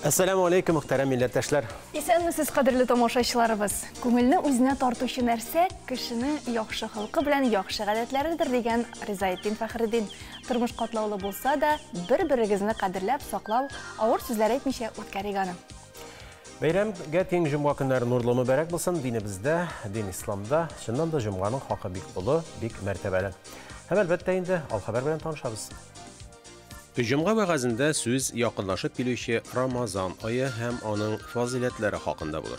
Әссәламү алейкум, мөхтәрәм милләттәшләр. Исәнмесез, кадерле тамашачыларыбыз. Күңелне үзенә тартучы нәрсә кешенең яхшы холкы белән яхшы гадәтләредер, дигән Ризаэтдин Фәхретдин. Тормыш катлаулы булса да, бер-берегезне кадерләп, саклау, авыр сүзләр әйтмичә үткәрик аны. Бәйрәмгә тиң җомга көннәре нурлы мөбарәк булсын. Динебездә, дин исламда, чыннан да җомганың хакы бик олы, бик мәртәбәле. Һәм әлбәттә инде алхәбәр белән танышабыз. Җомга вәгазендә сүз якынлашып килүче Рамазан ае һәм аның фазыйләтләре хакында булыр.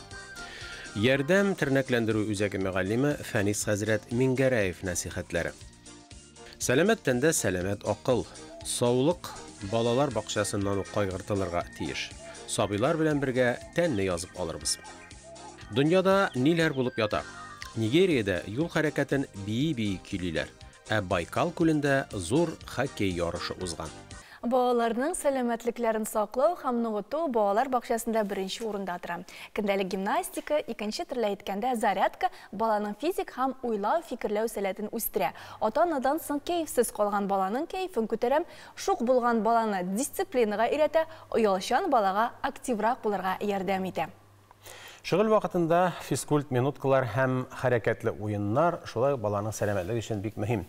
Ярдәм тернәкләндерү үзәге мөгаллиме Фәнис хәзрәт Миңгәрәев нәсыйхәтләре. Сәламәт тәндә сәламәт акыл. Саулык балалар бакчасыннан ук кайгыртылырга тиеш. Сабыйлар белән бергә тәнне язып алырбыз. Дөньяда ниләр булып ята? Нигериядә юл хәрәкәтен бии-бии көйлиләр. Ә Байкал күлендә зур хоккей ярышы узган. Балаларның сәламәтлекләрен саклау һәм ныгыту балалар бакчасында беренче урында тора. Көндәлек гимнастика, икенче төрле әйткәндә зарядка баланың физик һәм уйлау, фикерләү сәләтен үстерә. Ата-анадан соң кәефсез калган баланың кәефен күтәрә, шук булган баланы дисциплинага өйрәтә, оялчан балага активрак булырга ярдәм итә. Шөгыль вакытында физкульт минуткалар һәм хәрәкәтле уеннар шулай ук баланың сәламәтлеге өчен бик мөһим.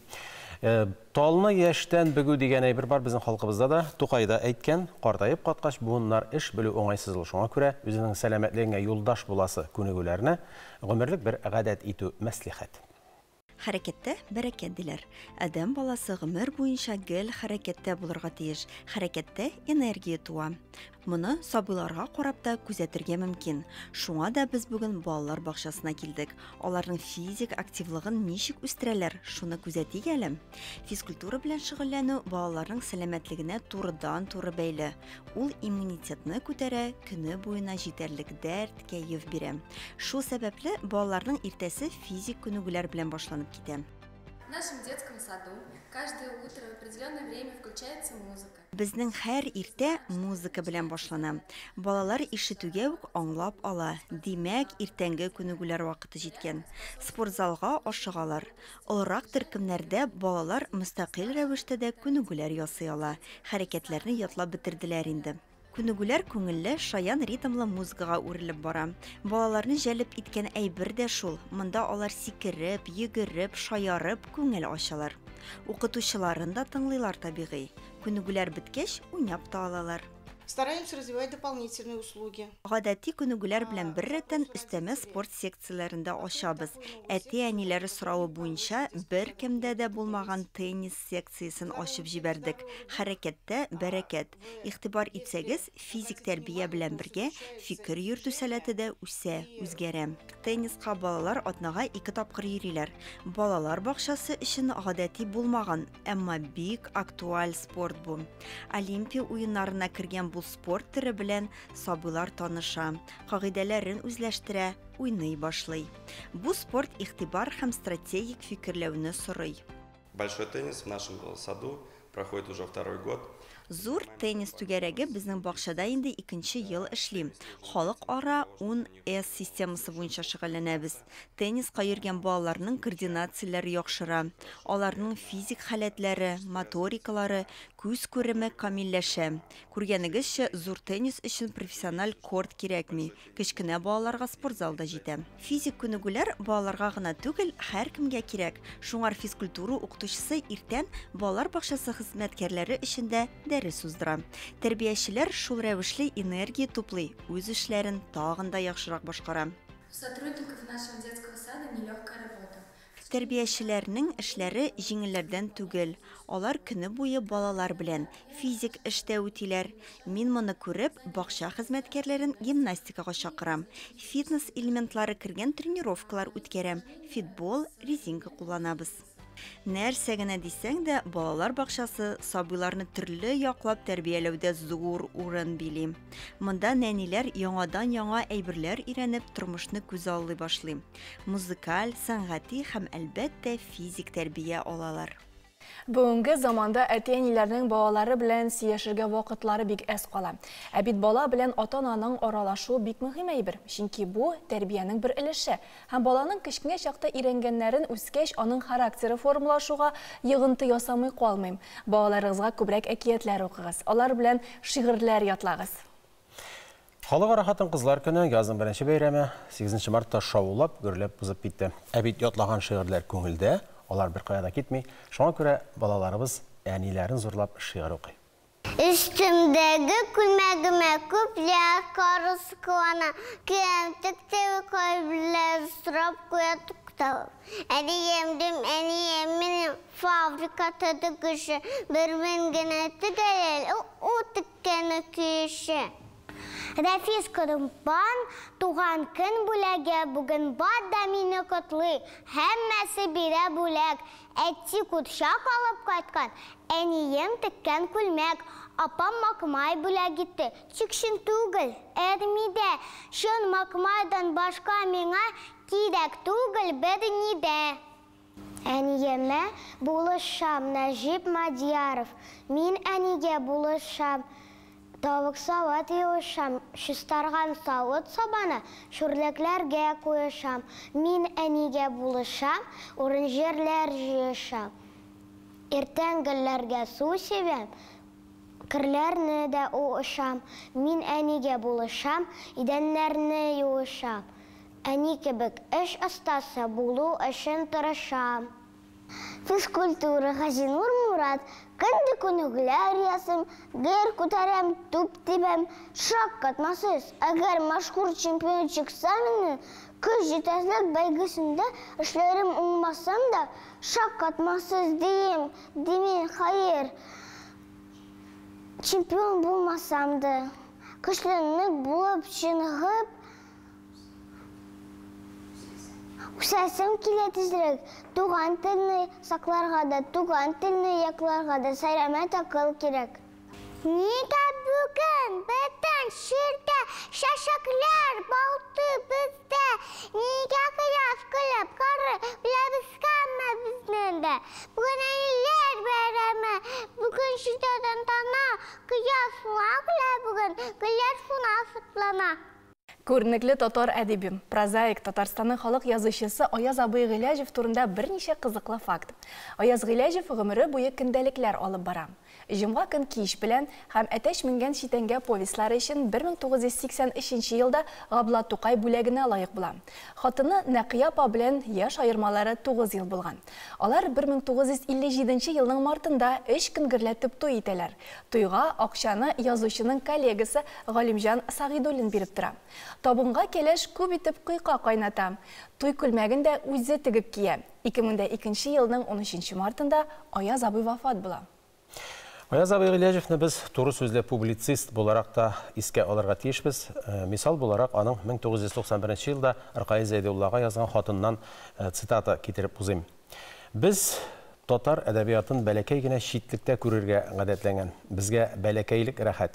Талны яшьтән бөгү дигән әйбер бар безнең халкыбызда да. Тукай да әйткән, картаеп каткач буыннар эш белү уңайсыз ул. Шуңа күрә үзеңнең сәламәтлегеңә юлдаш буласы күнегүләрне гомерлек бер гадәт итү мәслихәт. Хәрәкәттә бәрәкәт диләр. Адәм баласы гомер буенча гел хәрәкәттә булырга тиеш. Хәрәкәттә энергия туа. Моны сабыйларга карап та күзәтергә мөмкин. Шуңа да без бүген балалар бакчасына килдек. Аларның физик активлыгын ничек үстерәләр, шуны күзәтик әле. Физкультура белән шөгыльләнү балаларның сәламәтлегенә турыдан-туры бәйле. Ул иммунитетны күтәрә, көне буена җитәрлек дәрт, кәеф бирә. Шул сәбәпле балаларның иртәсе физик күнегүләр белән башланып китә. В нашем детском саду каждое утро в определенное время включается музыка. Безнең һәр иртә музыка белән башлана. Балалар ишетүгә үк аңлап ала. Димәк, иртәнге күнегүләр вакыты җиткән. Спортзалга ашыгалар. Олырак төркемнәрдә балалар мөстәкыйль рәвештә дә күнегүләр ясый ала. Хәрәкәтләрне ятлап бетерделәр инде. Күнегүләр күңелле, шаян ритмлы музыкага үрелеп бара. Балаларны җәлеп иткән әйбер дә шул. Монда алар сикереп, йөгереп, шаярып күңел ачалар. Укытучыларын да тыңлыйлар табигый. Күнегүләр беткәч, уйнап та алалар. Стараемся развивать дополнительные услуги. Гадәти күнегүләр белән беррәттән өстәмә спорт секцияләрен дә ачабыз. Әти-әниләре соравы буенча беркемдә дә булмаган теннис секциясен ачып җибәрдек. Хәрәкәттә бәрәкәт. Игътибар итсәгез, физик тәрбия белән бергә фикер йөртү сәләте дә үсә, үзгәрә. Тенниска балалар атнага 2 тапкыр йөриләр. Балалар бакчасы өчен гадәти булмаган, әмма бик актуаль спорт бу. Олимпия уеннарына кергән бу спорт төре белән сабыйлар таныша, кагыйдәләрен үзләштерә, уйный башлый. Бу спорт игътибар һәм стратегик фикерләүне сорый. Большой теннис в нашем саду проходит уже второй год. Зур теннис түгәрәге безнең бакчада инде икенче ел эшли. Халыкара ун С системасы буенча шөгыльләнәбез. Тенниска йөргән балаларның координацияләре яхшыра. Аларның физик халәтләре, моторикалары, күз күреме камилләшә. Күргәнегезчә, зур теннис өчен профессиональ корт кирәкми. Кечкенә балаларга спортзал да җитә. Физик күнегүләр балаларга гына түгел, һәркемгә кирәк. Шуңар физкультура укытучысы иртән балалар бакчасы хезмәткәрләре өчен дә дәрес уздыра. Тәрбиячеләр шул рәвешле энергия туплый, үз эшләрен тагын да яхшырак башкара. У сотрудников нашего детского сада нелегкая работа. Тәрбиячеләрнең эшләре җиңелләрдән түгел. Алар көне буе балалар белән физик эштә үтиләр. Мин моны күреп, бакча хезмәткәрләрен гимнастикага чакырам. Фитнес элементлары кергән тренировкалар үткәрәм. Фитбол, резинка кулланабыз. Нәрсә генә дисәң дә, балалар бакчасы сабыйларны төрле яклап тәрбияләүдә зур урын били. Монда нәниләр яңадан-яңа әйберләр өйрәнеп, тормышны күзаллый башлый. Музыкаль, сәнгати һәм әлбәттә физик тәрбия алалар. Бүгенге заманда әти-әниләрнең балалары белән сөйләшергә вакытлары бик әз кала. Ә бит бала белән ата-ананың аралашуы бик мөһим әйбер, чөнки бу тәрбиянең бер өлеше. Һәм баланың кечкенә чакта өйрәнгәннәрен үскәч аның характеры формалашуга йогынты ясамый калмыйм. Балаларыгызга күбрәк әкиятләр укыгыз, алар белән шигырьләр ятлагыз. Халыкара хатын-кызлар көне, язның беренче бәйрәме 8 мартта шаулап, гөрләп узып китте. Ә бит ятлаган шигырьләр күңелдә, алар беркая да китми. Шуңа күрә балаларыбыз әниләрен зурлап шигырь укый. Өстемдәге күлмәгемә күпләр карыскылана, кем текте, кайберләр сорап куя тукталып. Әнием дим, әнием минем фабрика тегүче, бер мин генә тегәләр, ул теккәне киеше. Рәфис Корбан туган көн бүләге, бүген бар да мине котлый, һәммәсе бирә бүләк. Әти курчак алып кайткан, әнием теккән күлмәк, апам макмай бүләк итте. Тик чын түгел, әрмидә, чын макмайдан башка миңа кирәк түгел берни дә. Әниемә булышам, Нәҗип Мадьяров. Мин әнигә булышам. Тавык савыт юышам, чистарган савыт сабаны шүрләкләргә куешам. Мин әнигә булышам, урын җирләр җыешам. Иртән гөлләргә су сибәм, керләрне дә уышам. Мин әнигә булышам, идәннәрне юышам. Әни кебек эш остасы булу өчен тырышам. Физкультура Газинур Мурат, көнде күнегүләр ясыйм, гер күтәрәм, туп тибәм, шаккатмасыз. Әгәр мәшһүр чемпион чыкса миннән, көч җитәслек бәйгесендә эшләрем уңмасам да, шаккатмасыз дием, димин, хәер. Чемпион булмасам да, көчле нык булып чыныгып, үсәсем килә тизрәк. Туган телне сакларга да, туган телне якларга да сәламәт акыл кирәк. Нигә бүген бөтен җирдә чәчәкләр балты бездә? Нигә кояш көлеп карый, беләбез һәммәбезнең дә? Бүген әниләр бәйрәме, бүген җитә тантана, кояш шуңа көлә бүген, гөлләр шуңа шатлана. Күренекле татар әдибе, прозаик, Татарстанның халык язучысы Аяз абый Гыйләҗев турында берничә кызыклы факт. Аяз Гыйләҗев гомере буе көндәлекләр алып бара. Җомга көн кич белән һәм Әтәч менгән читәнгә повестьлары өчен 1983 елда Габдулла Тукай бүләгенә лаек була. Хатыны Нәкыя апа белән яшь аермалары 9 ел булган. Алар 1957 елның мартында 3 көн гөрләтеп туй итәләр. Туйга акчаны язучының коллегасы Галимҗан Сагыйдуллин биреп тора. Табынга кәләш күп итеп койка кайната. Туй күлмәген дә үзе тегеп кия. 2002 елның 13 мартында Аяз абый вафат була. Аяз абый Гыйләҗевне без туры сүзле публицист буларак та искә алырга тиешбез. Мисал буларак аның 1991 елда Ркаил Зәйдуллага язган хатыннан цитата китереп узыйм. Без татар әдәбиятын бәләкәй генә читлектә күрергә гадәтләнгән. Безгә бәләкәйлек рәхәт.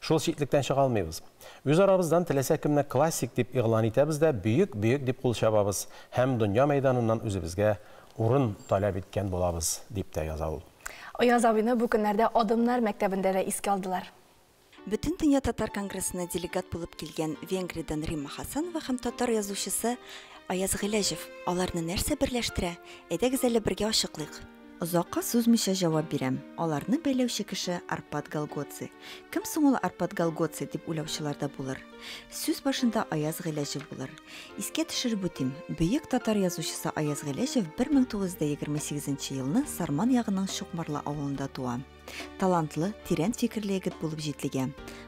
Шул читлектән чыга алмыйбыз. Үз арабыздан теләсә кемне классик дип игълан итәбез дә, бөек-бөек дип кул чабабыз һәм дөнья мәйданыннан үзебезгә урын таләп иткән булабыз, дип тә яза ул. Аяз абыйны бу көннәрдә Адымнар мәктәбендә дә искә алдылар. Бөтендөнья татар конгрессына делегат булып килгән Венгриядән Римма Хасанова һәм татар язучысы Аяз Гыйләҗев. Аларны нәрсә берләштерә? Әйдәгез әле бергә ачыклыйк. Озакка сузмыйча җавап бирәм. Аларны бәйләүче кеше Арпад Галгоци. Кем соң ул Арпад Галгоци дип уйлаучылар да булыр. Сүз башында Аяз Гыйләҗев булыр. Искә төшереп үтим, бөек татар язучысы Аяз Гыйләҗев 1928 елны Сарман ягының Чукмарлы авылында туа. Талантлы, тирән фикерле егет булып җитлегә.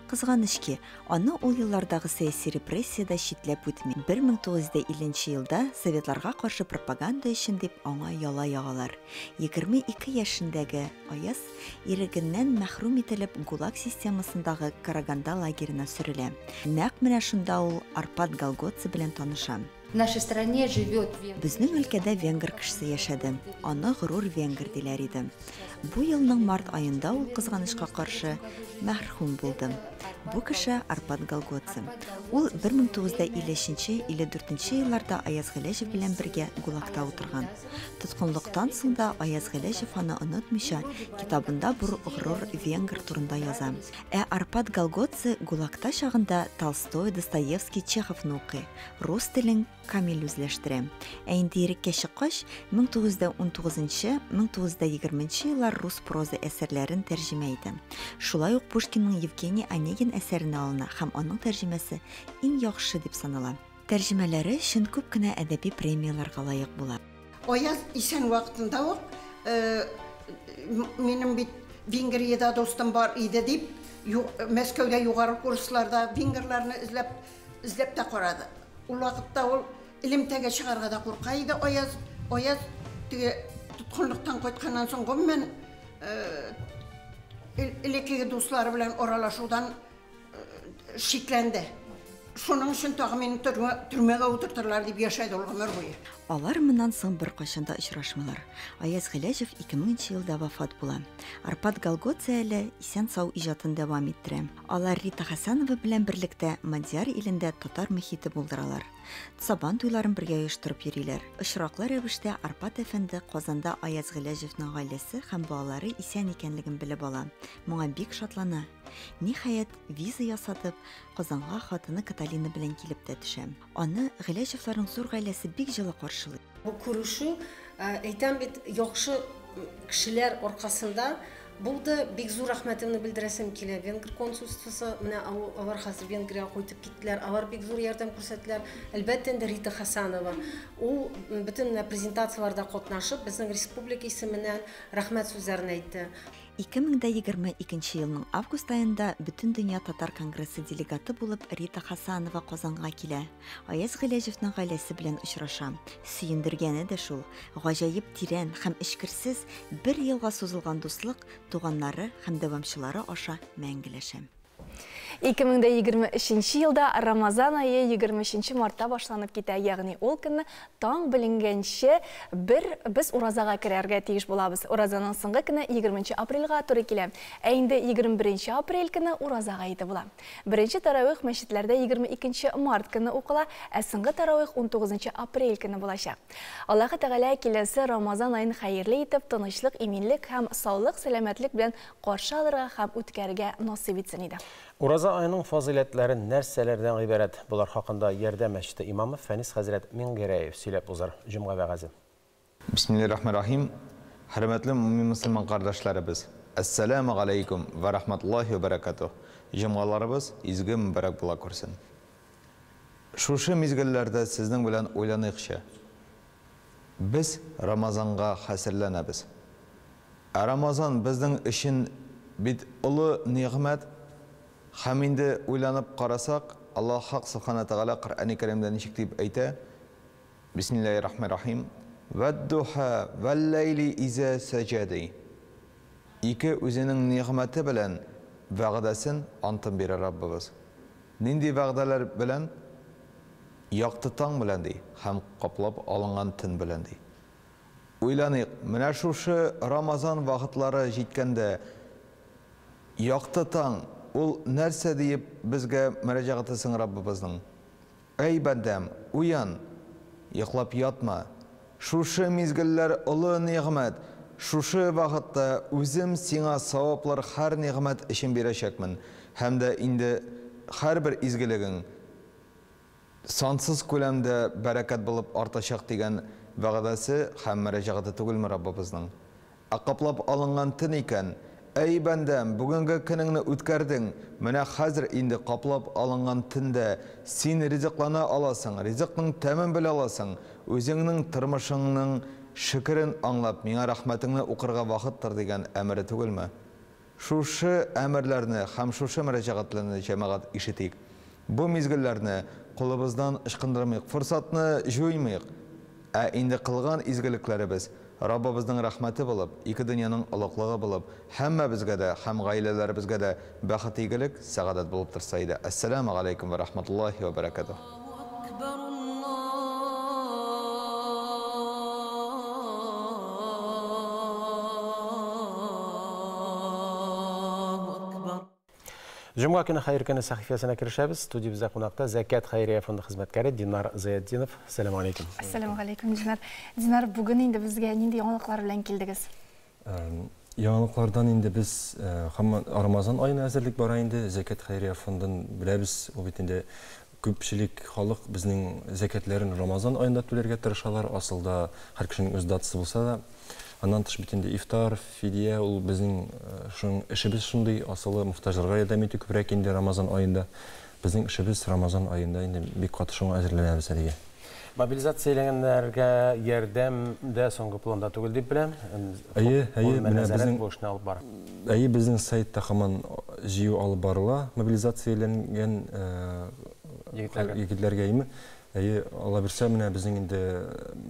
Кызганыч ки, аны ул еллардагы сәяси репрессия дә читләп үтми. 1950 елда советларга каршы пропаганда өчен дип аңа яла ягалар. 22 яшендәге Аяз ирегеннән мәхрүм ителеп ГУЛАГ системасындагы Караганда лагерена сөрелә. Нәкъ менә шунда ул Арпад Галгоци белән таныша. В нашей стране живет венгр. Безнең өлкәдә венгр кешесе яшәде. Аны горур венгр диләр иде. Бу елның март аенда ул кызганычка каршы мәрхүм булды. Бу кеше Арпад Галгоци. Ул 1953-54 елларда Аяз Гыйләҗев белән бергә ГУЛАГта утырган. Тоткынлыктан соң да Аяз Гыйләҗев аны онытмыйча, китабында бу горур венгр турында яза. Ә Арпад Галгоци ГУЛАГта чагында Толстой, Достоевский, Чеховны укый. Рус телен камил үзләштерә. Ә инде иреккә чыккач, 1919-1920 еллар рус проза әсәрләрен тәрҗемә итә. Шулай ук Пушкинның Евгений Онегин әсәренә алына һәм аның тәрҗемәсе иң яхшы дип санала. Тәрҗемәләре өчен күп кенә әдәби премияләргә лаек була. Аяз исән вакытында ук минем бит Венгриядә дустым бар иде дип, Мәскәүдә югары курсларда венгрларны эзләп эзләп тә карады. Ул вакытта ул элемтәгә чыгарга да курка иде Аяз. Аяз теге тоткынлыктан кайтканнан соң гомумән элеккеге дуслары белән аралашудан шикләнде. Шуның өчен тагы мине төрмәгә утыртырлар дип яшәде ул гомер буе. Алар моннан соң беркайчан да очрашмыйлар. Аяз Гыйләҗев 2000 елда вафат була. Арпад Галгоци әле исән-сау иҗатын дәвам иттерә. Алар Рита Хәсәнова белән берлектә Мадьяр илендә татар мөхите булдыралар. Сабан туйларын бергә оештырып йөриләр. Очраклы рәвештә Арпад әфәнде Казанда Аяз Гыйләҗевнең гаиләсе һәм балалары исән икәнлеген белеп ала. Моңа бик шатлана. Ниһаять, виза ясатып, Казанга хатыны Каталина белән килеп тә төшә. Аны Гыйләҗевларның зур гаиләсе бик җылы каршылый. Бу күрешү, әйтәм бит, яхшы кешеләр аркасында булды. Бик зур рәхмәтемне белдерәсем килә. Венгр консульствосы, менә алар хәзер Венгриягә кайтып киттеләр. Алар бик зур ярдәм күрсәттеләр. Әлбәттә инде Рита Хасанова. Ул бөтен презентацияләрдә катнашып, безнең республика исеменнән рәхмәт сүзләрен әйтте. 2022 елның август аенда Бөтендөнья татар конгрессы делегаты булып Рита Хасанова Казанга килә. Аяз Гыйләҗевнең гаиләсе белән очраша. Сөендергәне дә шул, гаҗәеп тирән һәм эчкерсез бер елга сузылган дуслык туганнары һәм дәвамчылары аша мәңгеләшә. 2023 елда Рамазан айы 23 мартта башланып китә, ягъни ул көнне таң беленгәнче без уразага керергә тиеш булабыз. Уразаның соңгы көне 20 апрельгә туры килә. Ә инде 21 апрель көне ураза гаете була. Беренче таравих мәчетләрдә 22 март көне укыла, ә соңгы таравих 19 апрель көне булачак. Аллаһы Тәгалә киләсе Рамазан аен хәерле итеп, тынычлык, иминлек һәм саулык, сәламәтлек белән каршы алырга һәм үткәрергә насыйп итсен иде. Ураза айының фазыйләтләре нәрсәләрдән гыйбарәт? Булар хакында Ярдәм мәчете имамы Фәнис хәзрәт Миңгәрәев сөйләп узар. Җомга вәгазе. Бисмиллахир-рахманир-рахим. Хөрмәтле мөмин мөселман кардәшләребез, Ассаламу алейкум ва рахматуллахи ва баракатух. Җомгаларыбыз изге мөбарәк була күрсен. Шушы мизгелләрдә сезнең белән уйланыйкчы. Без Рамазанга хәзерләнәбез. Ә Рамазан безнең өчен бит олы нигъмәт. Һәм инде уйланып карасак, Аллаһ Хак Субхана Тәгалә Коръәни Кәримдә ничек дип әйтә? Бисмиллахир-рахманир-рахим. Вәд-духа вәл-ләйли иза сәҗәди. Ике үзенең нигъмәте белән вәгъдәсен антын бирә Раббыбыз. Нинди вәгъдәләр белән? Якты таң белән ди, һәм каплап алынган төн белән ди. Уйланыйк, менә шушы Рамазан вакытлары җиткәндә якты таң ул нәрсә диеп безгә мөрәҗәгать итсен Раббыбызның? Әй бәндәм, уян, йоклап ятма. Шушы мизгелләр олы нигъмәт. Шушы вакытта үзем сиңа саваплар һәр нигъмәт өчен бирәчәкмен. Һәм дә инде һәрбер изгелегең сансыз күләмдә бәрәкәт булып артачак дигән вәгъдәсе һәм мөрәҗәгате түгелме Раббыбызның? Ә каплап алынган төн икән, әй бәндәм, бүгенге көнеңне үткәрдең, менә хәзер инде каплап алынган төндә син ризыклана аласың, ризыкның тәмен белә аласың, үзеңнең тормышыңның шөкерен аңлап, миңа рәхмәтеңне укырга вакыттыр дигән әмере түгелме? Шушы әмерләрне һәм шушы мөрәҗәгатьләрне җәмәгать ишетик. Бу мизгелләрне кулыбыздан ычкындырмыйк, форсатны җуймыйк. Ә инде кылган изгелекләребез Раббыбызның рәхмәте булып, ике дөньяның олуглыгы булып, һәммәбезгә дә һәм гаиләләребезгә дә бәхет, игелек, сәгадәт булып торса иде. Ассаламу алейкум ва рахматуллахи ва баракатух. Җомга көне хәер көне сәхифәсенә керешәбез. Студиябездә кунакта Зәкят хәйрия фонды хезмәткәре Динар Зыятдинов. Ассаламу алейкум. Ассаламу алейкум, Динар. Динар, бүген инде безгә нинди яңалыклар белән килдегез? Яңалыклардан инде без Рамазан аена әзерлек бара инде. Зәкят хәйрия фондын беләбез. Ул бит инде күпчелек халык безнең зәкятләрен Рамазан аенда түләргә тырышалар. Асылда һәр кешенең үз датасы булса да. Аннан тыш бит инде ифтар, фидия, ул безнең шуның эшебез шундый, асылы мохтаҗларга ярдәм итү күбрәк инде Рамазан аенда. Безнең эшебез Рамазан аенда инде бик каты шуңа әзерләнәбез әлегә. Мобилизацияләгәннәргә ярдәм дә соңгы планда түгел дип беләм. Әйе, әйе, менә безнең бу эшне алып бара. Әйе, безнең сайтта һаман җыю алып барыла, мобилизацияләнгән егетләргә име. Әйе, Алла бирсә, менә безнең инде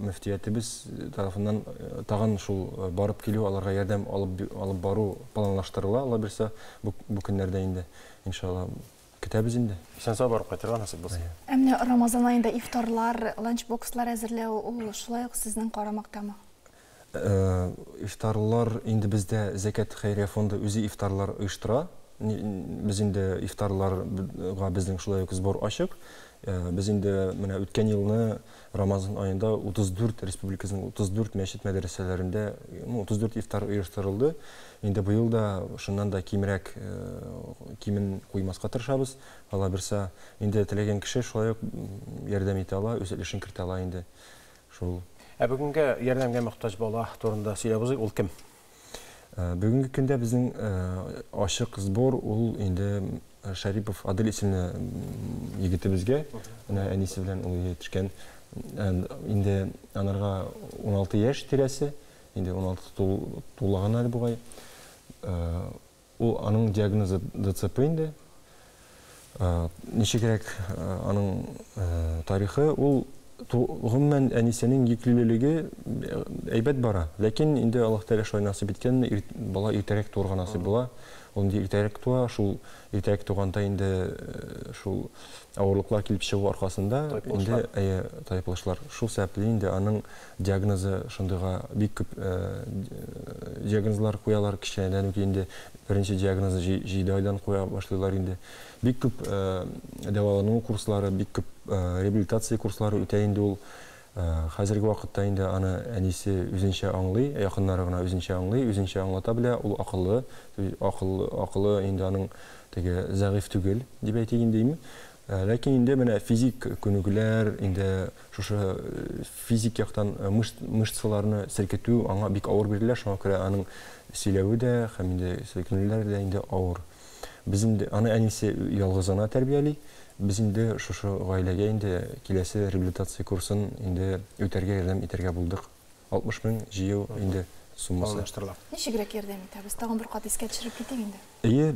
мөфтиятебез тарафыннан тагын шул барып килү, аларга ярдәм алып бару планлаштырыла, Алла бирсә, бу көннәрдә инде, иншалла, көтәбез инде. Исән-сау барып кайтырга насыйп булсын. Ә менә Рамазан аенда ифтарлар, ланчбокслар әзерләү, ул шулай ук сезнең карамактамы? Ифтарлар инде бездә Зәкят хәйрия фонды үзе ифтарлар оештыра. Без инде ифтарларга безнең шулай ук сбор ачык. Без инде менә үткән елны Рамазан аенда 34 республикасының 34 мәчет мәдрәсәләрендә, ну, 34 ифтар оештырылды. Инде быел да шуннан да кимрәк кимен куймаска тырышабыз. Алла бирсә, инде теләгән кеше шулай ук ярдәм итә ала, үз өлешен кертә ала инде. Шул. Ә бүгенге ярдәмгә мохтаҗ бала турында сөйләп узыйк, ул кем? Бүгенге көндә безнең ачык сбор ул инде Шәрипов Адель исемле егетебезгә, менә әнисе белән ул җитешкән. Инде анарга 16 яшь тирәсе, инде 16 тулган әле бугай. Ул аның диагнозы ДЦП инде. Ничегрәк аның тарихы, ул гомумән әнисенең йөклелеге әйбәт бара. Ләкин инде Аллаһ Тәгалә шулай насыйп иткән, бала иртәрәк туырга насыйп була. Ул инде иртәрәк туа, шул иртәрәк туганда инде шул авырлыклар килеп чыгу аркасында инде әйе, тайпылышлар. Шул сәбәпле инде аның диагнозы шундыйга бик күп диагнозлар куялар кечкенәдән үк инде. Беренче диагнозы 7 айдан куя башлыйлар инде. Бик күп дәвалану курслары, бик күп реабилитация курслары үтә инде ул. Хәзерге вакытта инде аны әнисе үзенчә аңлый, якыннары гына үзенчә аңлый, үзенчә аңлата белә, ул акыллы, акыллы, акылы инде аның теге зәгыйфь түгел, дип әйтик инде, име. Ләкин инде менә физик күнегүләр, инде шушы физик яктан мышцаларны селкетү аңа бик авыр бирелә, шуңа күрә аның сөйләве дә һәм инде селкенүләре дә инде авыр. Без инде аны әнисе ялгыз гына тәрбияли. Без инде шушы гаиләгә инде киләсе реабилитация курсын инде үтәргә ярдәм итәргә булдык. 60 мең җыю инде суммасы. Планлаштырыла. Ничегрәк ярдәм итәбез? Тагын бер кат искә төшереп китик инде. Әйе,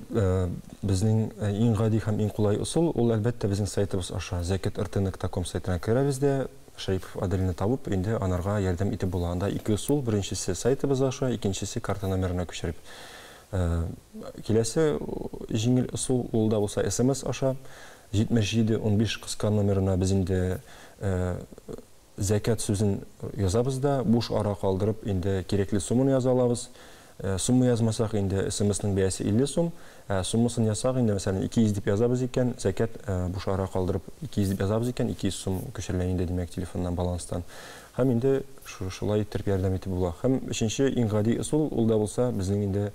безнең иң гади һәм иң кулай ысул, ул әлбәттә безнең сайтыбыз аша zakat.rt.com сайтына керәбез дә, Шәрипов Аделне табып, инде анарга ярдәм итеп була. Анда ике ысул, беренчесе сайтыбыз аша, икенчесе карта номерына күчереп. Киләсе җиңел ысул, ул да булса СМС аша. 7715 кыска номерына без инде зәкят сүзен язабыз да, буш ара калдырып, инде кирәкле сумманы яза алабыз. Сумма язмасак, инде СМСның бәясе 50 сум. Суммасын язсак, инде, мәсәлән, 200 дип язабыз икән, зәкят буш ара калдырып 200 дип язабыз икән, 200 сум күчерелә инде, димәк, телефоннан, баланстан. Һәм инде шулай иттереп ярдәм итеп була. Һәм өченче иң гади ысул, ул да булса безнең инде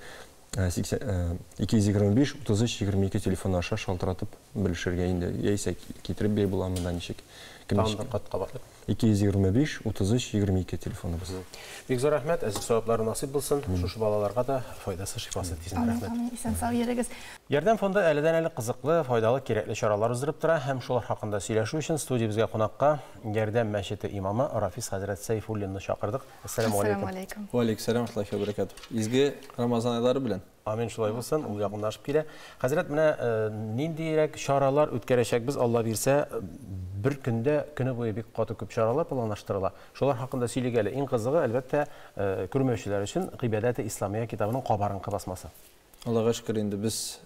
225 33 22 телефоны аша шалтыратып белешергә инде, яисә китереп биреп була монда ничек. Тагын бер кат кабатлыйк. 225 33 22 телефоныбыз. Бик зур рәхмәт, әҗер саваплары насыйп булсын. Шушы балаларга да файдасы, шифасы тисен. Рәхмәт. Амин, исән-сау йөрегез. Ярдәм фонды әледән-әле кызыклы, файдалы, кирәкле чаралар уздырып тора һәм шулар хакында сөйләшү өчен студиябезгә кунакка Ярдәм мәчете имамы Рафис хәзрәт Сәйфуллинны чакырдык. Ассаламу алейкум. Ва алейкум салам ва рахматуллахи ва баракатух. Изге Рамазан айлары белән. Амин, шулай булсын, ул якынлашып килә. Хәзрәт, менә ниндирәк чаралар үткәрәчәкбез, Алла бирсә, бер көндә көне буе бик каты күп чаралар планлаштырыла. Шулар хакында сөйлик әле. Иң кызыгы, әлбәттә, күрмәүчеләр өчен Гыйбадәте Исламия китабының кабарынкы басмасы. Аллага шөкер, инде без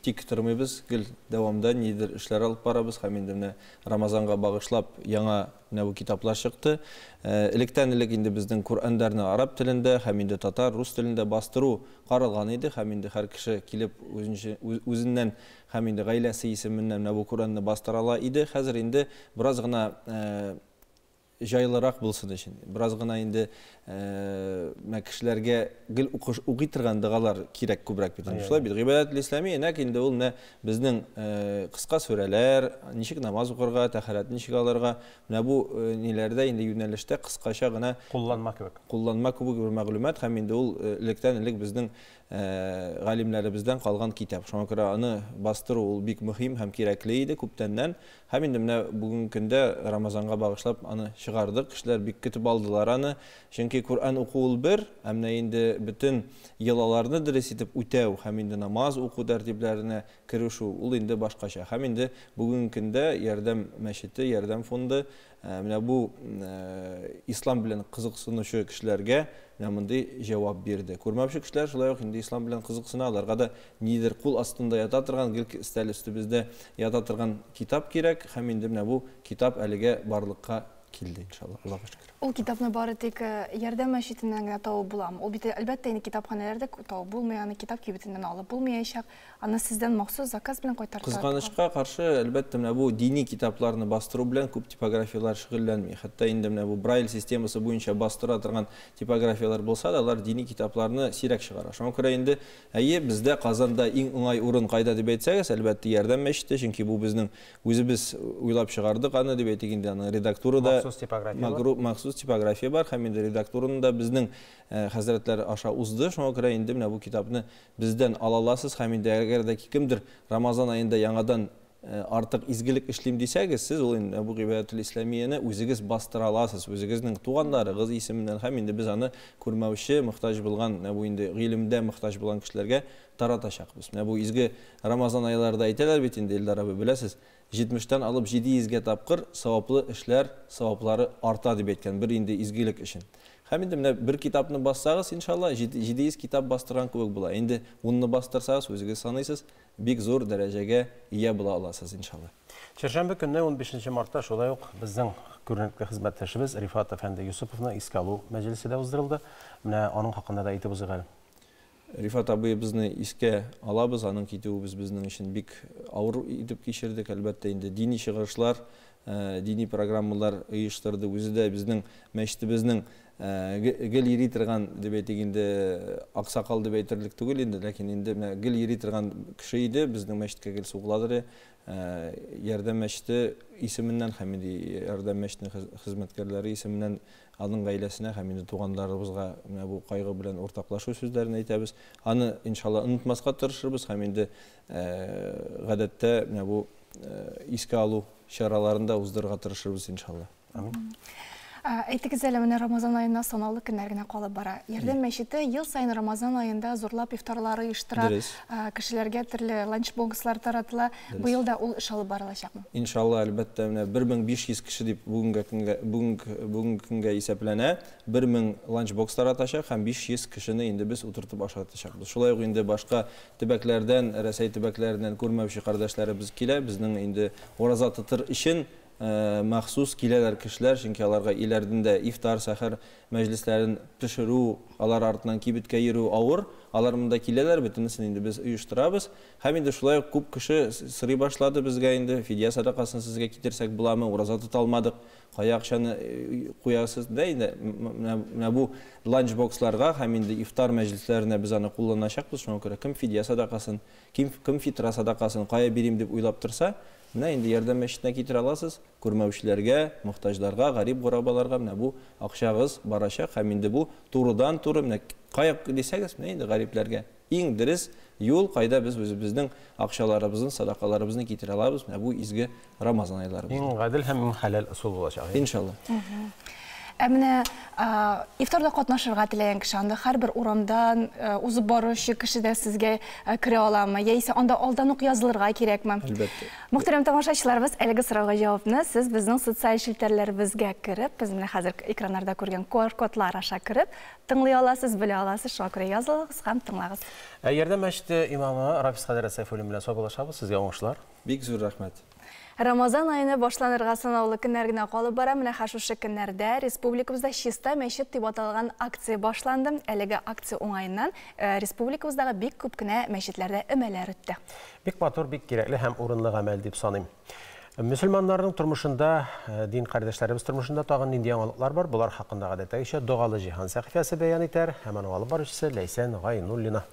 тик тормыйбыз, гел дәвамда ниндидер эшләр алып барабыз һәм инде менә Рамазанга багышлап яңа менә бу китаплар чыкты. Электән элек инде безнең Коръәннәрне араб телендә һәм инде татар, рус телендә бастыру каралган иде һәм инде һәр кеше килеп үзеннән һәм инде гаиләсе исеменнән менә бу Коръәнне бастыра ала иде. Хәзер инде бераз гына җайлырак булсын өчен. Бераз гына инде менә кешеләргә гел укый торган догалар кирәк күбрәк бит. Шулай бит. Гыйбадәтул ислами нәкъ инде ул менә безнең кыска сүрәләр, ничек намаз укырга, тәһарәт ничек алырга, менә бу ниләрдә инде юнәлештә кыскача гына кулланма кебек. Кулланма кебек бер мәгълүмат һәм инде ул электән элек безнең галимнәребездән калган китап. Шуңа күрә аны бастыру ул бик мөһим һәм кирәкле иде күптәннән. Һәм инде менә бүгенге көндә Рамазанга багышлап аны чыгардык. Кешеләр бик көтеп алдылар аны. Чөнки Коръән уку ул бер, ә менә инде бөтен йолаларны дөрес итеп үтәү һәм инде намаз уку тәртипләренә керешү ул инде башкача. Һәм инде бүгенге көндә Ярдәм мәчете, Ярдәм фонды менә бу ислам белән кызыксынучы кешеләргә менә мондый җавап бирде. Күрмәүче кешеләр шулай ук инде ислам белән кызыксына, аларга да нидер кул астында ята торган, гел өстәл өстебездә ята торган китап кирәк һәм инде менә бу китап әлегә барлыкка килде, иншалла. Аллаһка шөкер. Ул китапны бары тик Ярдәм мәчетеннән генә табып буламы? Ул бит әлбәттә инде китапханәләрдә табып булмый, аны китап кибетеннән алып булмаячак. Аны сездән махсус заказ белән кайтартырга. Кызганычка каршы, әлбәттә, менә бу дини китапларны бастыру белән күп типографияләр шөгыльләнми. Хәтта инде менә бу Брайль системасы буенча бастыра торган типографияләр булса да, алар дини китапларны сирәк чыгара. Шуңа күрә инде, әйе, бездә Казанда иң уңай урын кайда дип әйтсәгез, әлбәттә, Ярдәм мәчете, чөнки бу безнең үзебез уйлап чыгардык аны дип әйтик инде, аның редактура да махсус типография бар. Махсус типография бар һәм инде редактураны да безнең хәзрәтләр аша узды. Шуңа күрә инде менә бу китапны бездән ала аласыз һәм инде әгәр дә кемдер Рамазан аенда яңадан артык изгелек эшлим дисәгез, сез ул инде бу Гыйбадәтул исламияне үзегез бастыра аласыз, үзегезнең туганнарыгыз исеменнән һәм инде без аны күрмәүче, мохтаҗ булган, менә бу инде гыйлемдә мохтаҗ булган кешеләргә таратачакбыз. Менә бу изге Рамазан айларында әйтәләр бит инде, Илдар абый, беләсез, 70-тән алып 700-гә тапкыр саваплы эшләр, саваплары арта дип әйткән бер инде изгелек өчен. Һәм инде менә бер китапны бассагыз, иншалла, 700 китап бастырган кебек була. Инде 10-ны бастырсагыз, үзегез саныйсыз, бик зур дәрәҗәгә ия була аласыз, иншалла. Чәршәмбе көнне 15 мартта шулай ук безнең күренекле хезмәттәшебез Рифат әфәнде Юсуповны искә алу мәҗлесе дә уздырылды. Менә аның хакында да әйтеп узыйк әле. Рифат абыебызны искә алабыз, аның китүебез безнең өчен бик авыр итеп кичердек. Әлбәттә, инде дини чыгышлар, дини программалар оештырды. Үзе дә безнең мәчетебезнең гел йөри торган дип әйтик инде, аксакал дип әйтерлек түгел инде, ләкин инде менә гел йөри торган кеше иде, безнең мәчеткә гел сугыладыр. Ярдәм мәчете исеменнән һәм инде Ярдәм мәчетенең хезмәткәрләре исеменнән аның гаиләсенә һәм инде туганнарыбызга менә бу кайгы белән уртаклашу сүзләрен әйтәбез. Аны иншалла онытмаска тырышырбыз һәм инде гадәттә менә бу искә алу чараларын да уздырырга тырышырбыз иншалла. Амин. Әйтегез әле, менә Рамазан аена санаулы көннәр генә калып бара. Ярдәм мәчете ел саен Рамазан аенда зурлап ифтарлар оештыра, кешеләргә төрле ланчбокслар таратыла. Быел да ул эш алып барылачакмы? Иншалла, әлбәттә, менә 1500 кеше дип бүгенге көнгә исәпләнә. 1000 ланчбокс таратачак һәм 500 кешене инде без утыртып ашатачакбыз. Шулай ук инде башка төбәкләрдән, Рәсәй төбәкләреннән күрмәүче кардәшләребез килә. Безнең инде ураза тотыр өчен махсус киләләр кешеләр, чөнки аларга иләрдендә ифтар, сәхәр мәҗлесләрен пешерү, алар артыннан кибеткә йөрү авыр. Алар монда киләләр, бөтенесен инде без оештырабыз. Һәм инде шулай ук күп кеше сорый башлады безгә инде, фидия садакасын сезгә китерсәк буламы, ураза тота алмадык, кая акчаны куясыз да инде. Менә бу ланчбоксларга һәм инде ифтар мәҗлесләренә без аны кулланачакбыз. Шуңа күрә кем фидия садакасын, кем фитра садакасын кая бирим дип уйлап торса, менә инде Ярдәм мәчетенә китерә аласыз, күрмәүчеләргә, мохтаҗларга, гарип-гурабаларга менә бу акчагыз барачак һәм инде бу турыдан-туры менә кая дисәгез, менә инде гарипләргә иң дөрес юл, кайда без үзебезнең акчаларыбызны, садакаларыбызны китерә алабыз, менә бу изге Рамазан айларыбызда. Иң гадел һәм иң хәләл ысул булачак. Иншалла. Ә менә ифтарда катнашырга теләгән кеше анда һәрбер урамдан узып баручы кеше дә сезгә керә аламы, яисә анда алдан ук язылырга кирәкме? Әлбәттә. Мөхтәрәм тамашачыларыбыз, әлеге сорауга җавапны сез безнең социаль челтәрләребезгә кереп, без менә хәзер экраннарда күргән QR кодлар аша кереп, тыңлый аласыз, белә аласыз. Шуңа күрә язылыгыз һәм тыңлагыз. Ярдәм мәчете имамы Рафис хәзрәт Сәйфуллин белән саубуллашабыз. Сезгә уңышлар. Бик зур рәхмәт. Рамазан аена башланырга санаулы көннәр генә калып бара. Менә шушы көннәрдә республикабызда Чиста мәчет дип аталган акция башланды. Әлеге акция уңаеннан республикабыздагы бик күп кенә мәчетләрдә өмәләр үтте. Бик матур, бик кирәкле һәм урынлы гамәл дип саныйм. Мөселманнарның тормышында, дин кардәшләребез тормышында тагын нинди яңалыклар бар? Болар хакында гадәттәгечә Догалы җиһан сәхифәсе бәян итәр һәм аның алып баручысы Ләйсән Гайнуллина.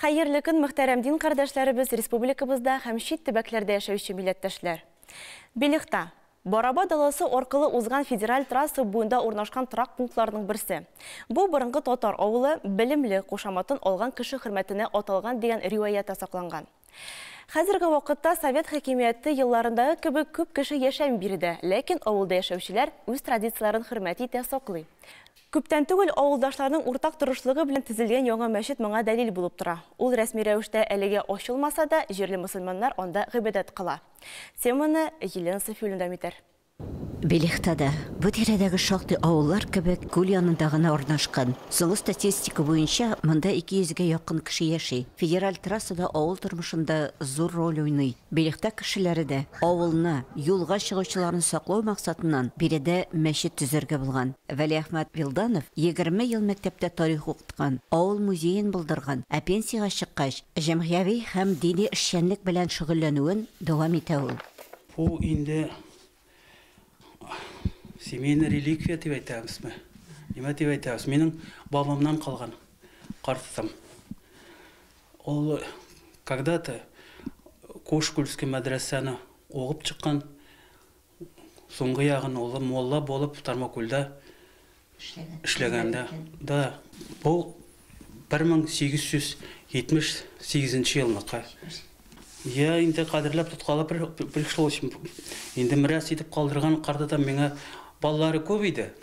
Хәерле көн, мөхтәрәм дин кардәшләребез, республикабызда һәм чит төбәкләрдә яшәүче милләттәшләр. Белехта Бараба даласы аркылы узган федераль трасса буенда урнашкан торак пунктларының берсе. Бу борынгы татар авылы Белемле кушаматын алган кеше хөрмәтенә аталган дигән риваять тә сакланган. Хәзерге вакытта совет хакимияте елларындагы кебек күп кеше яшәми биредә, ләкин авылда яшәүчеләр үз традицияләрен хөрмәт итә, саклый. Күптән түгел авылдашларның уртак тырышлыгы белән төзелгән яңа мәчет моңа дәлил булып тора. Ул рәсми рәвештә әлегә ачылмаса да, җирле мөселманнар анда гыйбадәт кыла. Теманы Елена Сафиуллина дәвам итәр. Белехта да, бу тирәдәге шактый авыллар кебек, күл янында гына урнашкан. Соңгы статистика буенча, монда 200 гә якын кеше яши. Федераль трасса да авыл тормышында зур роль уйный. Белехта кешеләре дә, авылны, юлга чыгучыларны саклау максатыннан, биредә мәчет төзергә булган. Вәлиәхмәт Вилданов 20 ел мәктәптә тарих укыткан, авыл музеен булдырган, ә пенсиягә чыккач, җәмгыяви һәм дини эшчәнлек белән шөгыльләнүен дәвам итә ул. Бу инде семейный реликвия дип әйтәбезме? Нимә дип әйтәбез? Минем бабамнан калган картам. Ул когда-то Кошкульский мәдрәсәне угып чыккан. Соңгы ягын ул мулла булып Тармакүлдә эшләгәндә. Да, бу 1878 елныкы. Я инде кадерләп тоткалы пришлось. Инде мирас итеп калдырган картадан миңа балалары күп иде.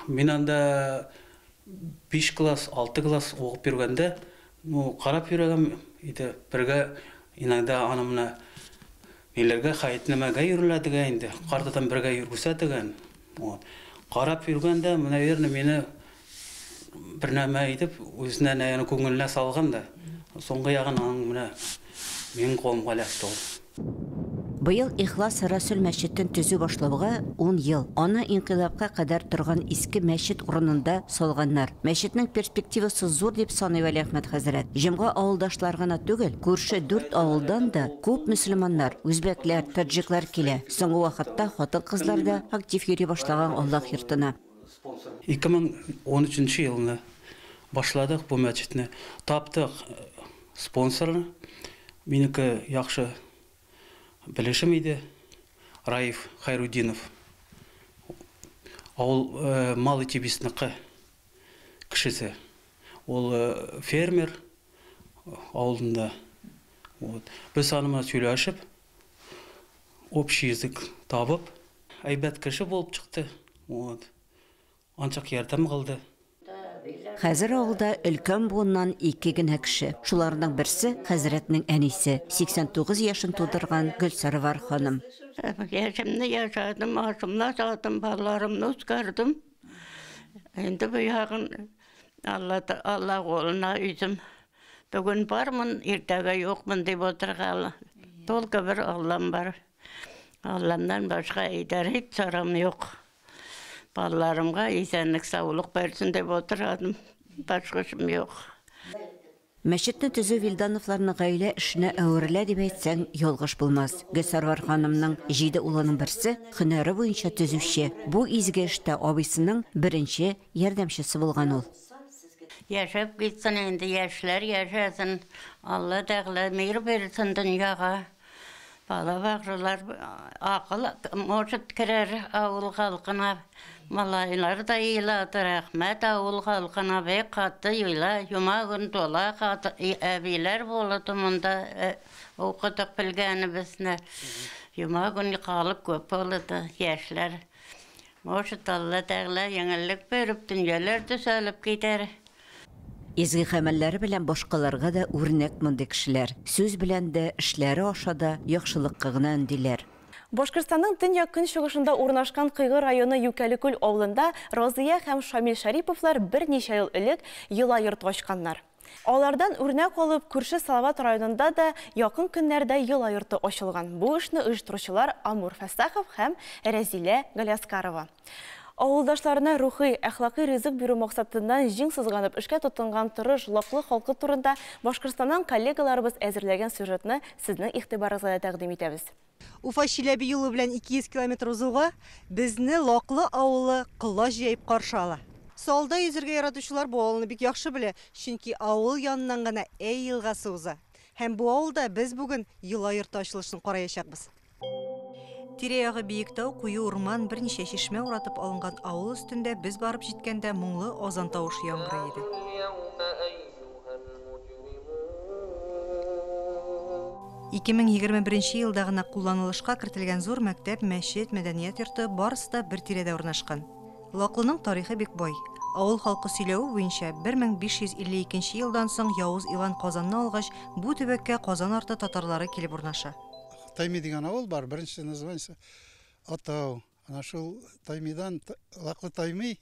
Мин анда 5 класс, 6 класс укып йөргәндә, ну, карап йөргән иде. Бергә иногда аны менә ниләргә, хәетнамәгә йөрелә дигән инде. Картадан бергә йөргүсә дигән. Вот. Карап йөргәндә, наверное, мине бер нәмә итеп, үзенә яны күңеленә салган да. Соңгы ягын аның менә минем кулымга эләкте ул. Быел Ихлас Рәсүл мәчетен төзү башлауга 10 ел. Аны инкыйлабка кадәр торган иске мәчет урынында салганнар. Мәчетнең перспективасы зур дип саный Вәлиәхмәт хәзрәт. Җомга авылдашлар гына түгел, күрше дүрт авылдан да күп мөселманнар, үзбәкләр, таджиклар килә. Соңгы вакытта хатын-кызлар да актив йөри башлаган Аллаһ йортына. 2013 елны башладык бу мәчетне. Таптык спонсорны. Минеке яхшы белешем иде. Раиф Хайрудинов. Ул Малый Тибисныкы кешесе. Ул фермер авылында. Вот. Без аның белән сөйләшеп, общий язык табып, әйбәт кеше булып чыкты. Вот. Анчак ярдәм кылды. Хәзер авылда өлкән буыннан ике генә кеше. Шуларның берсе хәзрәтнең әнисе, 89 яшен тутырган Гөлсәрвар ханым. Яшемне яшәдем, ашымны ашадым, балаларымны үскәрдем. Инде бу ягын Алла Алла кулына үзем. Бүген бармын, иртәгә юкмын дип утыргалы. Только бер Аллам бар. Алламнан башка әйтәр һич чарам юк. Балаларымга исәнлек, саулык бирсен дип утырадым. Башка эшем юк. Мәчетне төзү Вилдановларның гаилә эшенә әверелә дип әйтсәң, ялгыш булмас. Гөлсәрвар ханымның җиде улының берсе һөнәре буенча төзүче. Бу изге эштә абыйсының беренче ярдәмчесе булган ул. Яшәп китсен инде, яшьләр яшәсен. Алла Тәгалә мир бирсен дөньяга. Бала бакчалар акыл может керер авыл халкына. Малайлар да елады, рәхмәт авыл халкына бик каты ела. Йома көн тула каты әбиләр булды монда укытып белгәнебезне. Йома көн халык күп булды, яшьләр. Может, Алла Тәгалә җиңеллек биреп, дөньялар төзәлеп китәр. Изге гамәлләре белән башкаларга да үрнәк мондый кешеләр. Сүз белән дә, эшләре аша да яхшылыкка гына өндиләр. Башкортстанның төньяк көнчыгышында урнашкан Кыйгы районы Юкәлекүл авылында Розия һәм Шамил Шәриповлар берничә ел элек йола йорты ачканнар. Алардан үрнәк алып, күрше Салават районында да якын көннәрдә йола йорты ачылган. Бу эшне оештыручылар Амур Фәссахов һәм Рәзилә Галиаскарова. Авылдашларына рухи, әхлакый ризык бирү максатыннан җиң сызганып эшкә тотынган тырыш, Лаклы халкы турында Башкортстаннан коллегаларыбыз әзерләгән сюжетны сезнең игътибарыгызга да тәкъдим итәбез. Уфа Чиләбе юлы белән 200 километр узуга безне Лаклы авылы колач җәеп каршы ала. Салда йөзергә яратучылар бу авылны бик яхшы белә, чөнки авыл яныннан гына Әй елгасы уза. Һәм бу авылда без бүген йола йорты ачылышын караячакбыз. Тирә-ягы биек тау, куе урман, берничә чишмә уратып алынган авыл өстендә без барып җиткәндә моңлы азан тавышы яңгырый иде. 2021 елда гына кулланылышка кертелгән зур мәктәп, мәчет, мәдәният йорты барысы да бер тирәдә урнашкан. Лаклының тарихы бик бай. Авыл халкы сөйләве буенча, 1552 елдан соң Явыз Иван Казанны алгач, бу төбәккә Казан арты татарлары килеп урнаша. Тайми дигән авыл бар, беренче названиесе Атау. Ана шул Таймидан Лаклы Тайми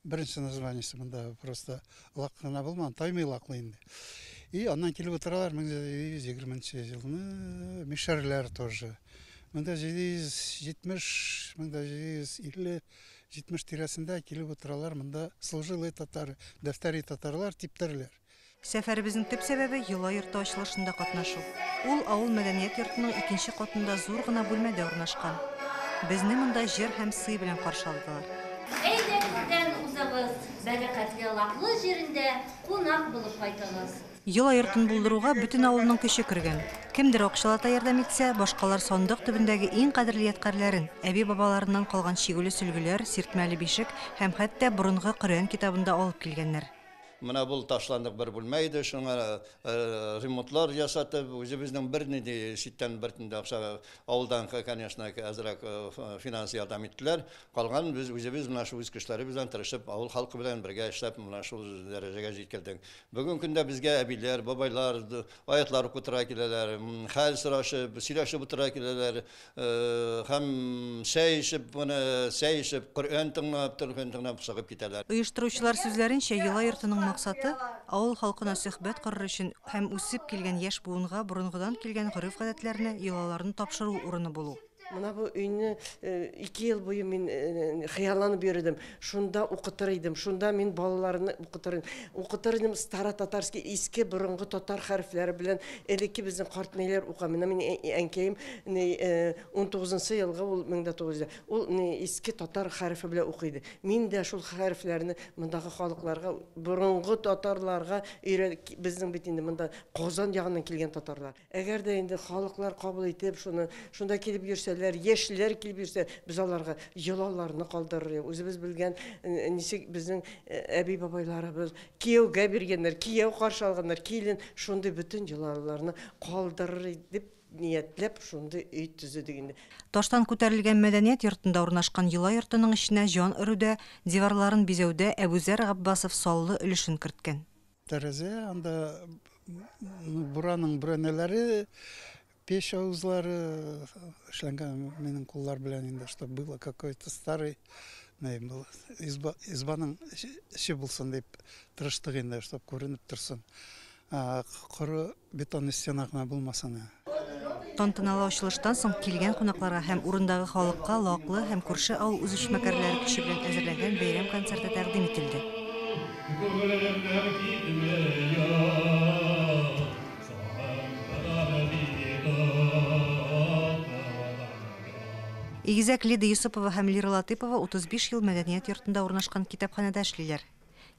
беренче названиесе монда просто Лак кына булмаган, Тайми Лаклы инде. И аннан килеп утыралар 1720 елны мишәрләр тоже. 1770, 1750, 70 тирәсендә килеп утыралар монда служилые татары, дәфтәри татарлар, типтәрләр. Сәфәребезнең төп сәбәбе, йола йорты ачылышында катнашу. Ул авыл мәдәният йортының икенче катында зур гына бүлмәдә урнашкан. Безне монда җыр һәм сый белән каршы алдылар. Әйдә түрдән узыгыз, бәрәкәтле Лаклы җирендә кунак булып кайтыгыз. Йола йортын булдыруга бөтен авылның көче кергән. Кемдер акчалата ярдәм итсә, башкалар сандык төбендәге иң кадерле ядкарьләрен, әби-бабаларыннан калган чигүле сөлгеләр, сиртмәле бишек һәм хәтта борынгы Коръән китабын да алып килгәннәр. Менә бу ташландык бер бүлмә иде, шуңа ремонтлар ясатып, үзебезнең бернинди читтән бер тиен дә акча, авылдан, конечно, әзрәк финанс ярдәм иттеләр. Калган без үзебез менә шул үз көчләребез белән тырышып, авыл халкы белән бергә эшләп, менә шул дәрәҗәгә җиткердек. Бүгенге көндә безгә әбиләр, бабайлар аятлар укытырга киләләр, хәл сорашып, сөйләшеп утырырга киләләр, һәм чәй эчеп, менә чәй эчеп, Коръән тыңлап, Коръән тыңлап чыгып китәләр. Оештыручылар сүзләренчә, йола йортының максаты, авыл халкына сөхбәт корыр өчен һәм үсеп килгән яшь буынга борынгыдан килгән гореф-гадәтләрне, йолаларны тапшыру урыны булу. Менә бу өйне ике ел буе мин хыялланып йөрдем. Шунда укытыр идем, шунда мин балаларны укытыр идем. Укытыр идем старо-татарский, иске борынгы татар хәрефләре белән. Элекке безнең карт ниләр укыган. Менә мин әнкәем 19 елгы ул 1900 ул иске татар хәрефе белән укый иде. Мин дә шул хәрефләрне мондагы халыкларга, борынгы татарларга өйрән, безнең бит инде монда Казан ягыннан килгән татарлар. Әгәр дә инде халыклар кабул итеп, шуны шунда килеп йөрсәләр, яшьләр килеп йөрсә, без аларга йолаларны калдырыр идек. Үзебез белгән ничек безнең әби-бабайларыбыз кияүгә биргәннәр, кияү каршы алганнар, килен, шундый бөтен йолаларны калдырыр идек дип ниятләп шундый өй төзедек инде. Таштан күтәрелгән мәдәният йортында урнашкан йола йортының эченә җан өрүдә, диварларын бизәүдә Әбүзәр Габбасов саллы өлешен керткән. Тәрәзә, анда бураның бүрәнәләре, пеш авызлары эшләнгән минем куллар белән инде, чтобы было какой-то старый, не, был, изба, избаның эче булсын дип тырыштык инде, чтобы күренеп торсын. Коры бетонный стена гына булмасын. Тантаналы ачылыштан соң килгән кунакларга һәм урындагы халыкка Лаклы һәм күрше авыл үзешмәкәрләре көче белән әзерләнгән бәйрәм концерты тәкъдим ителде. Игезәк Лида Йосыпова һәм Лира Латыпова 35 ел мәдәният йортында урнашкан китапханәдә эшлиләр.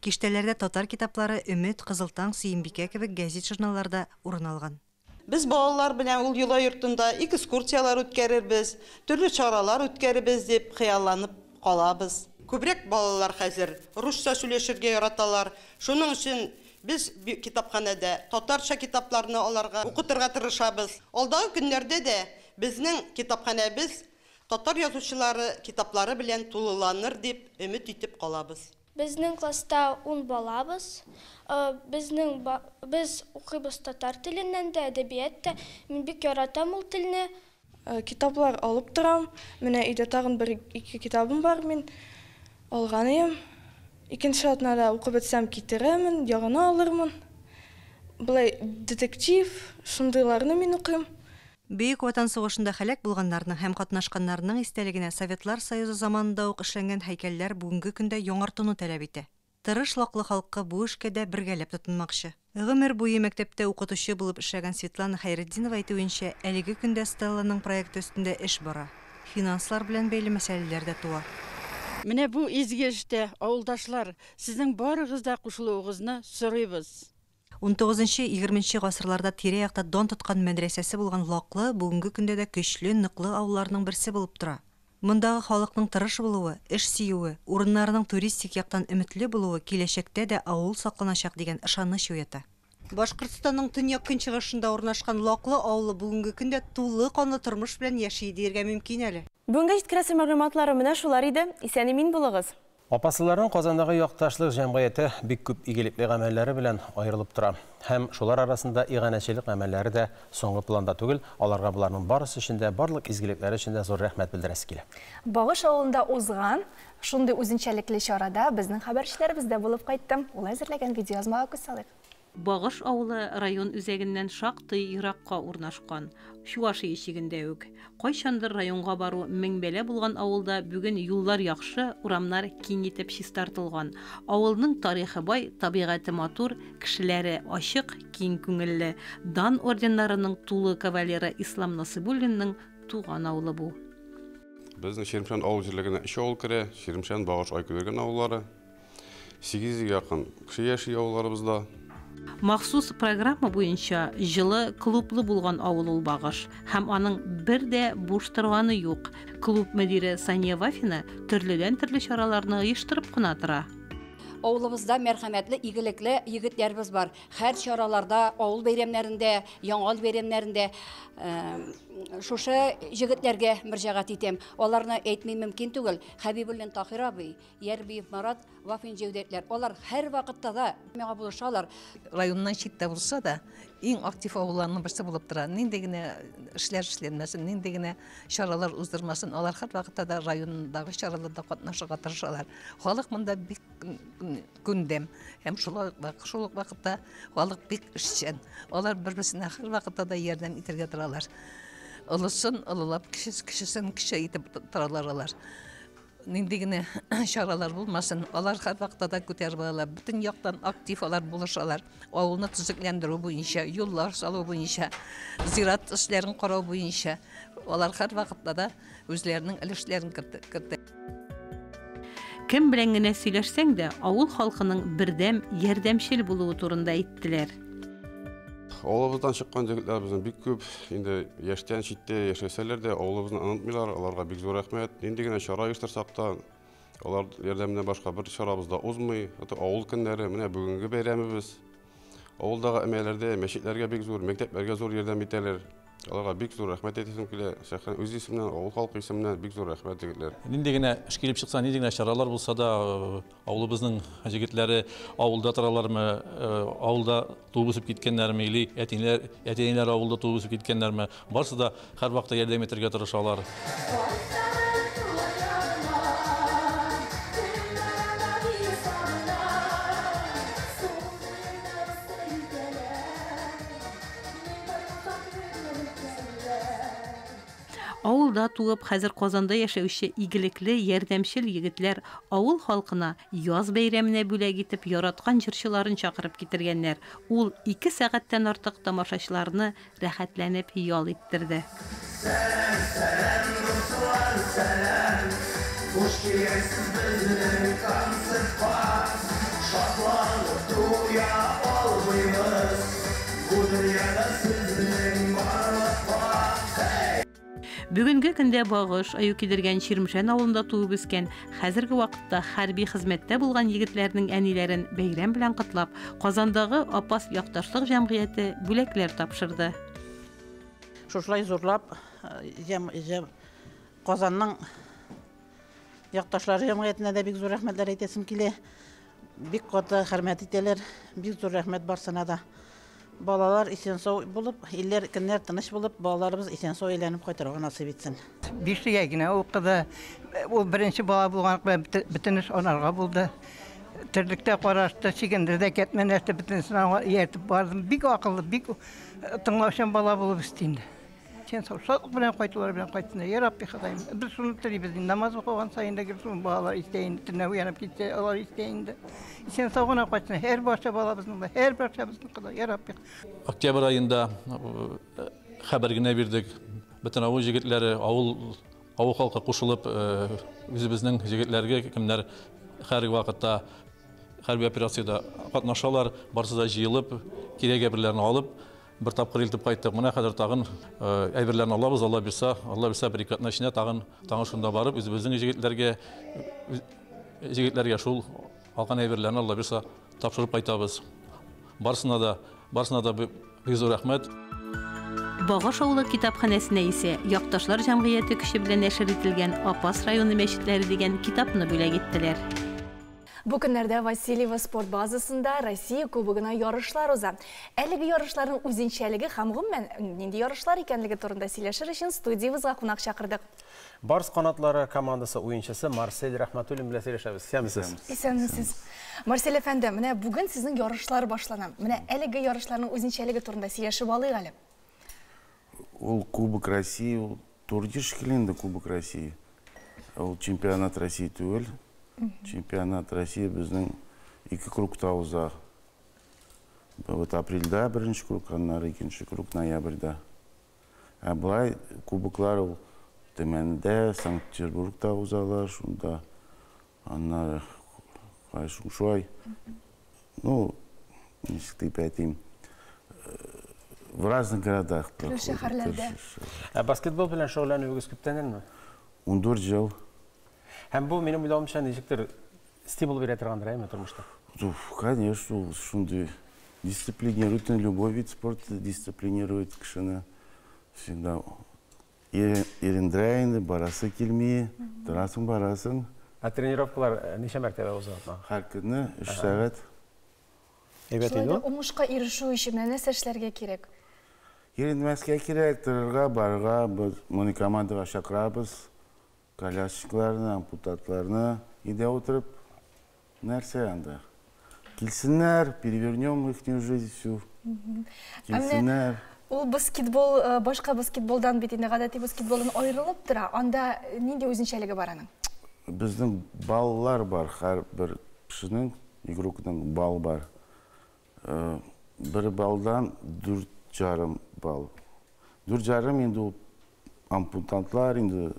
Киштәләрдә татар китаплары, Өмет, Кызыл таң, Сөембикә кебек гәзит-журналлар да урын алган. Без балалар белән ул йола йортында экскурсияләр үткәрербез, төрле чаралар үткәрербез дип хыялланып калабыз. Күбрәк балалар хәзер русча сөйләшергә яраталар. Шуның өчен без китапханәдә татарча китапларны аларга укытырга тырышабыз. Алдагы көннәрдә дә безнең китапханәбез татар язучылары китаплары белән тулыланыр дип өмет итеп калабыз. Безнең класста 10 балабыз. Безнең без укыйбыз татар теленнән дә, әдәбият та. Мин бик яратам ул телне. Китаплар алып торам. Менә өйдә тагын бер ике китабым бар мин алган идем. Икенче атнада укып бетсәм китерәмен, ягына алырмын. Былай детектив, шундыйларны мин укыйм. Бөек Ватан сугышында һәлак булганнарның һәм катнашканнарның истәлегенә Советлар Союзы заманында ук эшләнгән һәйкәлләр бүгенге көндә яңартуны таләп итә. Тырыш Лаклы халкы бу эшкә дә бергәләп тотынмакчы. Гомер буе мәктәптә укытучы булып эшләгән Светлана Хәйретдинова әйтүенчә, әлеге көндә стелланың проекты өстендә эш бара. Финанслар белән бәйле мәсьәләләр дә туа. Менә бу изге эштә, авылдашлар, сезнең барыгыз да кушылуыгызны сорыйбыз. 19-20 гасырларда тирә-якта дан тоткан мәдрәсәсе булган Лаклы бүгенге көндә дә көчле, ныклы авылларның берсе булып тора. Мондагы халыкның тырыш булуы, эш сөюе, урыннарының туристик яктан өметле булуы киләчәктә дә авыл сакланачак дигән ышаныч уята. Башкортстанның төньяк-көнчыгышында урнашкан Лаклы авылы бүгенге көндә тулы канлы тормыш белән яши диергә мөмкин әле. Бүгенгә җиткерәсе мәгълүматлары менә шулар иде. Исән-имин булыгыз! Апаслыларның Казандагы якташлык җәмгыяте бик күп игелекле гамәлләре белән аерылып тора. Һәм шулар арасында иганәчелек гамәлләре дә соңгы планда түгел, аларга боларның барысы өчен дә, барлык изгелекләре өчен дә зур рәхмәт белдерәсе килә. Багыш авылында узган шундый үзенчәлекле чарада безнең хәбәрчеләребез дә булып кайтты. Ул әзерләгән видеоязмага күз салыйк. Багыш авылы район үзәгеннән шактый еракка урнашкан, Чувашия чигендә үк. Кайчандыр районга бару мең бәла булган авылда бүген юллар яхшы, урамнар киң итеп чистартылган. Авылның тарихы бай, табигате матур, кешеләре ачык, киң күңелле. Дан орденнарының тулы кавалеры Ислам Насыйбуллинның туган авылы бу. Безнең Чирмешән авыл җирлегенә өч авыл керә, Чирмешән, Багыш, Айкүлгән авыллары. 800 гә якын кеше яши авылларыбызда. Махсус программа буенча җылы клублы булган авыл ул Багыш һәм аның бер дә буш торганы юк. Клуб мөдире Сания Вафина төрледән-төрле чараларны оештырып кына тора. Авылыбызда мәрхәмәтле, игелекле егетләребез бар. Һәр чараларда, авыл бәйрәмнәрендә, Яңа ел бәйрәмнәрендә шушы җегетләргә мөрҗәгать итәм. Аларны әйтми мөмкин түгел. Хәбибуллин Таһир абый, Ярбиев Марат, Вафин Җәүдәтләр. Алар һәрвакытта да миңа булышалар. Районнан читтә булса да, иң актив авылларның берсе булып тора. Нинди генә эшләр эшләнмәсен, нинди генә чаралар уздырмасын, алар һәрвакытта да райондагы чараларда катнашырга тырышалар. Халык монда бик күндәм һәм шул ук вакытта халык бик эшчән. Алар бер-берсенә һәрвакытта да ярдәм итәргә торалар. Олысын олылап, кечесен кече итеп торалар алар. Нинди генә чаралар булмасын, алар һәрвакытта да күтәреп алалар. Бөтен яктан актив алар булышалар. Авылны төзекләндерү буенча, юллар салу буенча, зират эшләрен карау буенча алар һәрвакытта да үзләренең өлешләрен кертә. Кем белән генә сөйләшсәң дә, авыл халкының бердәм, ярдәмчел булуы турында әйттеләр. Авылыбыздан чыккан җегетләребезнең бик күп, инде яшьтән читтә яшәсәләр дә, авылыбызны онытмыйлар, аларга бик зур рәхмәт. Нинди генә чара оештырсак та, алар ярдәменнән башка бер чарабыз да узмый. Это авыл көннәре, менә бүгенге бәйрәмебез. Авылдагы өмәләрдә, мәчетләргә бик зур, мәктәпләргә зур ярдәм итәләр. Аларга бик зур рәхмәт әйтәсем килә. Шәхсән үз исемнән, авыл халкы исеменнән бик зур рәхмәт, егетләр. Нинди генә эш килеп чыкса, нинди генә чаралар булса да, авылыбызның җегетләре авылда торалармы, авылда туып үсеп киткәннәрме, или әтиләр, әти-әниләр авылда туып үсеп киткәннәрме, барысы да һәрвакытта ярдәм итәргә тырышалар. Авылда туып, хәзер Казанда яшәүче игелекле, ярдәмчел егетләр авыл халкына яз бәйрәменә бүләк итеп яраткан җырчыларын чакырып китергәннәр. Ул ике сәгатьтән артык тамашачыларны рәхәтләнеп ял иттерде. Сәлам, сәлам, дуслар, сәлам! Хуш килгәнсез безнең концертка! Шатланып туя алмыйбыз бу дөньяда сезнең барлыкка! Һей! Бүгенге көндә Багыш, Аюкидергән, Чирмешән авылында туып үскән, хәзерге вакытта хәрби хезмәттә булган егетләрнең әниләрен бәйрәм белән котлап, Казандагы Апас якташлык җәмгыяте бүләкләр тапшырды. Шушылай зурлап Казанның якташлары җәмгыятенә дә бик зур рәхмәтләр әйтәсем килә. Бик каты хөрмәт итәләр. Бик зур рәхмәт барсына да. Балалар исән-сау булып, илләр, көннәр тыныч булып, балаларыбыз исән-сау әйләнеп кайтырга насыйп итсен. Бишлегә генә укыды. Ул беренче бала булган белән бөтен эш анарга булды. Терлектә карашты, чигендердә кәтмәнәште, бөтенесен аңа ияртеп бардым. Бик акыллы, бик тыңлаучан бала булып үсте инде. Исән-сау, шатлык белән кайтулары белән кайтсыннар. Я Рабби Ходаем, без шуны телибез инде. Намаз укыган саен да гел шул балалар истә инде, төнлә уянып китсә, алар истә инде. Исән-сау гына кайтсын, һәр барча балабызның да, һәр барчабызның да, я Рабби. Октябрь аенда хәбәр генә бирдек. Бөтен авыл җегетләре, авыл авыл халкы кушылып, үзебезнең җегетләргә, кемнәр һәр вакытта хәрби операциядә катнашалар, барысы да җыелып, кирәк әйберләрне алып, бер тапкыр илтеп кайттык. Менә хәзер тагын әйберләрне алабыз, Алла бирса, Алла бирса, бер ике атна эчендә тагын тагын шунда барып, үзебезнең җегетләргә җегетләргә шул алган әйберләрне Алла бирса тапшырып кайтабыз. Барысына да, барысына да бик зур рәхмәт. Багаш авылы китапханәсенә исә Якташлар җәмгыяте көче белән нәшер ителгән Апас районы мәчетләре дигән китапны бүләк иттеләр. Бу көннәрдә Васильево спорт базасында Россия Кубогына ярышлар уза. Әлеге ярышларның үзенчәлеге һәм гомумән нинди ярышлар икәнлеге турында сөйләшер өчен студиябезгә кунак чакырдык. Барс канатлары командасы уенчысы Марсель Рәхмәтуллин белән сөйләшәбез. Исәнмесез. Исәнмесез. Марсель әфәнде, менә бүген сезнең ярышлар башлана. Менә әлеге ярышларның үзенчәлеге турында сөйләшеп алыйк әле. Ул Кубок России, ул турнир шикелле инде Кубок России. Ул чемпионат России түгел. Чемпионат России безнең ике кругта уза. Вот апрельдә беренче круг, аннары икенче круг ноябрьдә. Ә болай кубоклар ул Төмәндә, Санкт-Петербургта узалар, шунда аннары шулай. Ну, ничек дип әйтим, в разных городах. Төрле шәһәрләрдә. Ә баскетбол белән шөгыльләнүегез күптәннәнме? 14 ел. Һәм бу минем уйлавымча ничектер стимул бирә торгандыр, әйме, тормышта? Конечно, ул шундый дисциплинирует, любой вид спорта дисциплинирует кешене. Всегда ирендерә инде, барасы килми, торасың, барасың. Ә тренировкалар ничә мәртәбә уза? Һәр көнне 3 сәгать. Әйбәт Шулай инде да ул. уңышка ирешү өчен менә нәрсә эшләргә кирәк? Иренмәскә кирәк, торырга, барырга, без моны командага чакырабыз. Колясочкаларны, ампутатларны өйдә утырып, нәрсә анда? Килсеннәр, перевернем их жизнь всю. Килсеннәр. Ул баскетбол, башка баскетболдан бит инде гадәти баскетболдан аерылып тора. Анда нинди үзенчәлеге бар аның? Безнең баллар бар, һәр бер кешенең, игрокның балл бар. Бер баллдан 4,5 балл. 4,5 инде ул ампутантлар инде.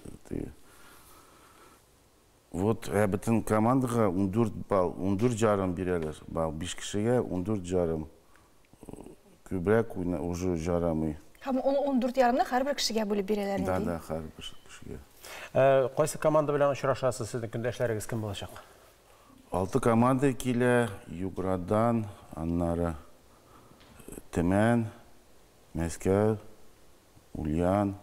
Вот, бөтен командага 14 балл, 14,5 бирәләр. Балл 5 кешегә 14,5. Күбрәк уже жарамый. Һәм ул 14,5-ны һәрбер кешегә бүлеп бирәләр Да, инде. да, һәрбер кешегә. Кайсы команда белән очрашасыз, сезнең көндәшләрегез кем булачак? 6 команда килә, Юградан, аннары Төмән, Мәскәү, Ульян,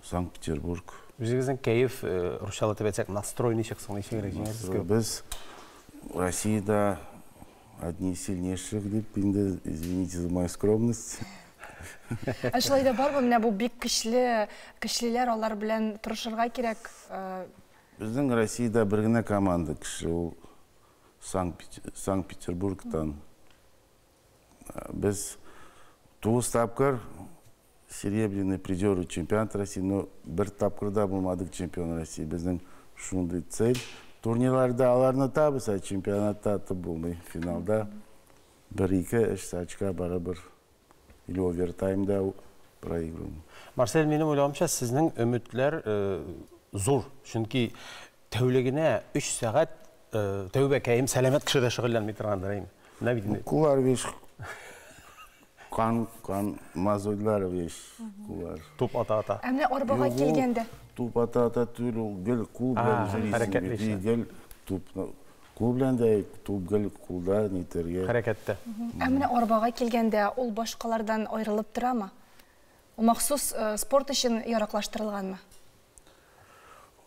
Санкт-Петербург. Үзегезнең кәеф, русчалатып әйтсәк, настрой ничек соң, ничегрәк җиңәсез кебек? Без Россиядә одни из сильнейших дип инде, извините за мою скромность. Ә шулай да бармы, менә бу бик көчле, көчлеләр, алар белән торышырга кирәк? Безнең Россиядә бер генә команда кеше, ул Санкт-Петербургтан. Без 9 тапкыр серебряный призер чемпионат России, но бер тапкырда булмадык чемпион России. Безнең шундый цель. Турнирларда аларны табыз, ә чемпионатта атып булмый. Финалда 1-2-3 очка барыбер. Или овертаймда проигрываем. Марсель, минем уйлавымча, сезнең өметләр зур. Чөнки тәүлегенә 3 сәгать тәүбәкәем сәламәт кешедә шөгыльләнми торгандыр инде. Менә бит инде. Куллар веш кан, кан мозольлар веш куллар. Туп ата-ата. Ә менә арбага Юк, ул килгәндә? Туп ата-ата түгел, ул гел кул белән йөрисең Хәрәкәтле бит, эшләр. гел туп, кул белән дә, туп гел кулда нитәргә. Хәрәкәттә. Ә менә арбага килгәндә ул башкалардан аерылып торамы? Ул махсус спорт өчен яраклаштырылганмы?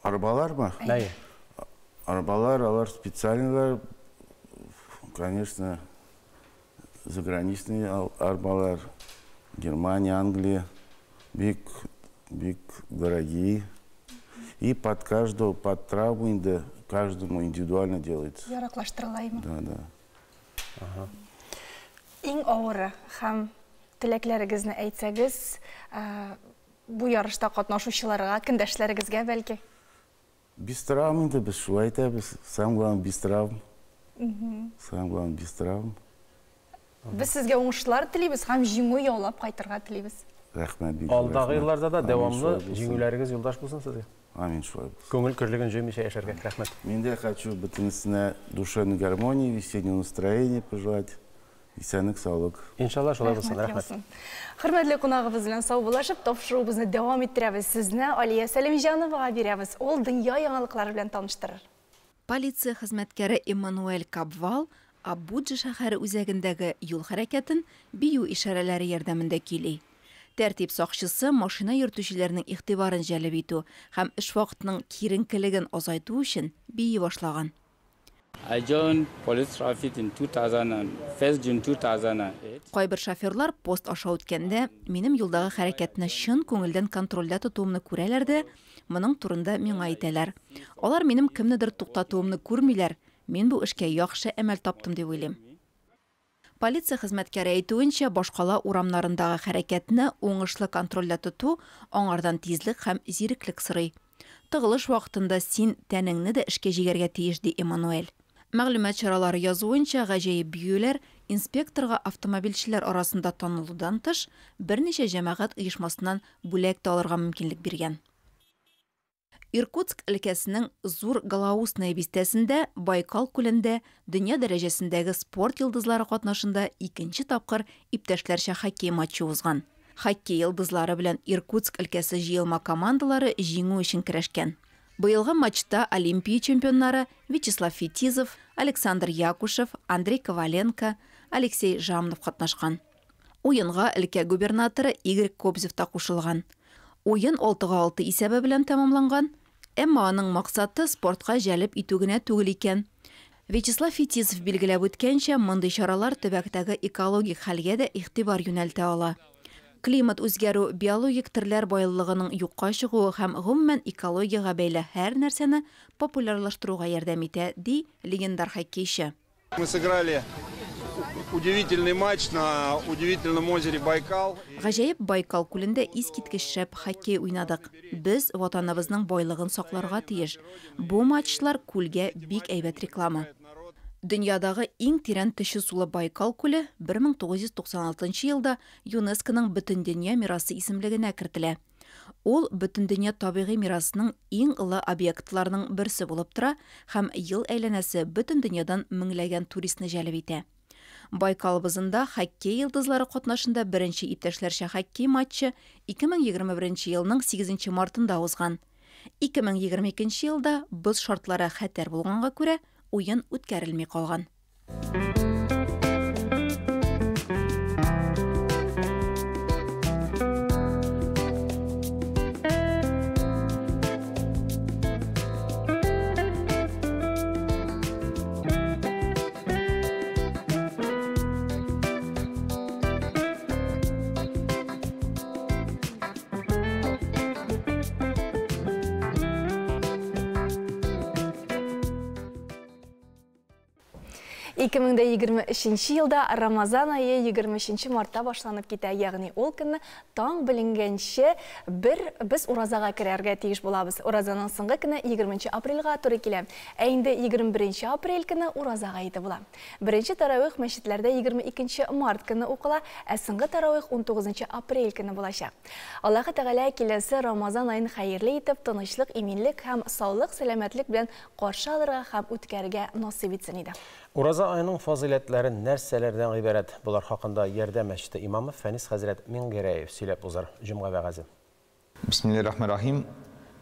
Арбалармы? Әйе. Арбалар, алар специальныйлар, конечно, заграничные арбалар, Германия, Англия, бик, бик дорогие. И под каждого, под травму инде, каждому индивидуально делается. Яраклаштырыламы? Да, да. Иң авыры һәм Теләкләрегезне әйтсәгез, бу ярышта катнашучыларга, көндәшләрегезгә бәлки? Без травм инде, без шулай әйтәбез. Самое главное, без травм. Самое главное, без травм. Без сезгә уңышлар телибез һәм җиңү яулап кайтырга телибез. Рәхмәт бик. Алдагы елларда да дәвамлы җиңүләрегез юлдаш булсын сезгә. Амин, шулай булсын. Күңел көрлеген җуймыйча яшәргә. Рәхмәт. Мин дә хочу бөтенесенә душевной гармонии, весеннего настроения пожелать. Исәнлек, саулык. Иншалла, шулай булсын. Рәхмәт. Хөрмәтле кунагыбыз белән саубуллашып, тапшыруыбызны дәвам иттерәбез. Сүзне Алия Сәлимҗановага бирәбез. Ул дөнья яңалыклары белән таныштырыр. Полиция хезмәткәре Эммануэль Кабвал Абуджа шәһәре үзәгендәге юл хәрәкәтен бию ишарәләре ярдәмендә көйли. Тәртип сакчысы машина йөртүчеләрнең игътибарын җәлеп итү һәм эш вакытының киеренкелеген азайту өчен бии башлаган. I joined police traffic in 2001 June 2008. Кайбер шоферлар пост аша үткәндә, минем юлдагы хәрәкәтне чын күңелдән контрольдә тотуымны күрәләр дә, моның турында миңа әйтәләр. Алар минем кемнедер туктатуымны күрмиләр, мин бу эшкә яхшы әмәл таптым дип уйлыйм. Полиция хезмәткәре әйтүенчә, башкала урамнарындагы хәрәкәтне уңышлы контрольдә тоту аңардан тизлек һәм зиреклек сорый. Тыгылыш вакытында син тәнеңне дә эшкә җигәргә тиеш, ди Эммануэль. Мәгълүмат чаралары язуынча, гаҗәеп биюләр инспекторга автомобильчеләр арасында танылудан тыш, берничә җәмәгать оешмасыннан бүләк тә алырга мөмкинлек биргән. Иркутск өлкәсенең Зур Голоустная бистәсендә Байкал күлендә дөнья дәрәҗәсендәге спорт йолдызлары катнашында икенче тапкыр иптәшләрчә хоккей матчы узган. Хоккей йолдызлары белән Иркутск өлкәсе җыелма командалары җиңү өчен көрәшкән. Быелгы матчта Олимпия чемпионнары Вячеслав Фетизов, Александр Якушев, Андрей Коваленко, Алексей Жамнов катнашкан. Уенга өлкә губернаторы Игорь Кобзев та кушылган. Уен алтыга алты исәбе белән тәмамланган, әмма аның максаты спортка җәлеп итү генә түгел икән. Вячеслав Фетисов билгеләп үткәнчә, мондый чаралар төбәктәге экологик хәлгә дә игътибар юнәлтә ала. Климат үзгәрү, биологик төрләр байлыгының юкка чыгуы һәм гомумән экологиягә бәйле һәр нәрсәне популярлаштыруга ярдәм итә, ди легендар хоккейчы. Мы сыграли удивительный матч на удивительном озере Байкал. Гаҗәеп Байкал күлендә искиткеч шәп хоккей уйнадык. Без ватаныбызның байлыгын сакларга тиеш. Бу матчлар күлгә бик әйбәт реклама. Дөньядагы иң тирән төче сулы Байкал күле 1996 елда ЮНЕСКОның Бөтендөнья мирасы исемлегенә кертелә. Ул Бөтендөнья табигый мирасының иң олы объектларының берсе булып тора һәм ел әйләнәсе бөтен дөньядан меңләгән туристны җәлеп итә. Байкал бозында хоккей йолдызлары катнашында беренче иптәшләрчә хоккей матчы 2021 елның 8 мартында узган. 2022 елда боз шартлары хәтәр булганга күрә, уен үткәрелми калган. 2023 елда Рамазан айы 23 мартта башланып китә, ягъни ул көнне таң беленгәнче бер без уразага керергә тиеш булабыз. Уразаның соңгы көне 20 апрельгә туры килә. Ә инде 21 апрель көне ураза гаете була. Беренче таравих мәчетләрдә 22 март көне укыла, ә соңгы таравих 19 апрель көне булачак. Аллаһы Тәгалә киләсе Рамазан аен хәерле итеп, тынычлык, иминлек һәм саулык, сәламәтлек белән каршы алырга һәм үткәрергә насыйп итсен иде. Ураза айының фазыйләтләре нәрсәләрдән гыйбарәт? Болар хакында Ярдәм мәчете имамы Фәнис хәзрәт Миңгәрәев сөйләп узар. Җомга вәгазе. Бисмиллаһир-рахманир-рахим.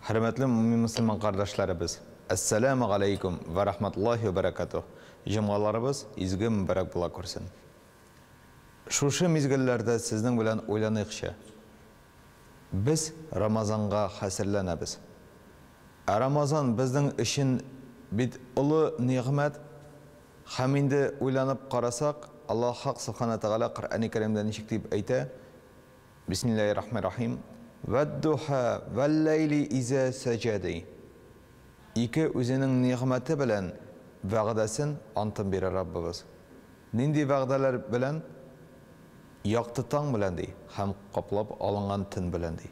Хөрмәтле мөмин мөселман кардәшләребез, әссәламү галәйкүм вә рахматуллаһи вә бәрәкәтүһ. Җомгаларыбыз изге мөбарәк була күрсен. Шушы мизгелләрдә сезнең белән уйланыйкчы. Без Рамазанга хәзерләнәбез. Ә Рамазан безнең өчен бит олы нигъмәт. Һәм инде уйланып карасак, Аллаһ Хак Субхана Тәгалә Коръәни Кәримдә ничек дип әйтә? Бисмиллаһир-рахманир-рахим. Вәд-духа вәл-ләйли иза сәҗә ди. Ике үзенең нигъмәте белән вәгъдәсен, антын бирә Раббыбыз. Нинди вәгъдәләр белән? Якты таң белән, ди, һәм каплап алынган төн белән, ди.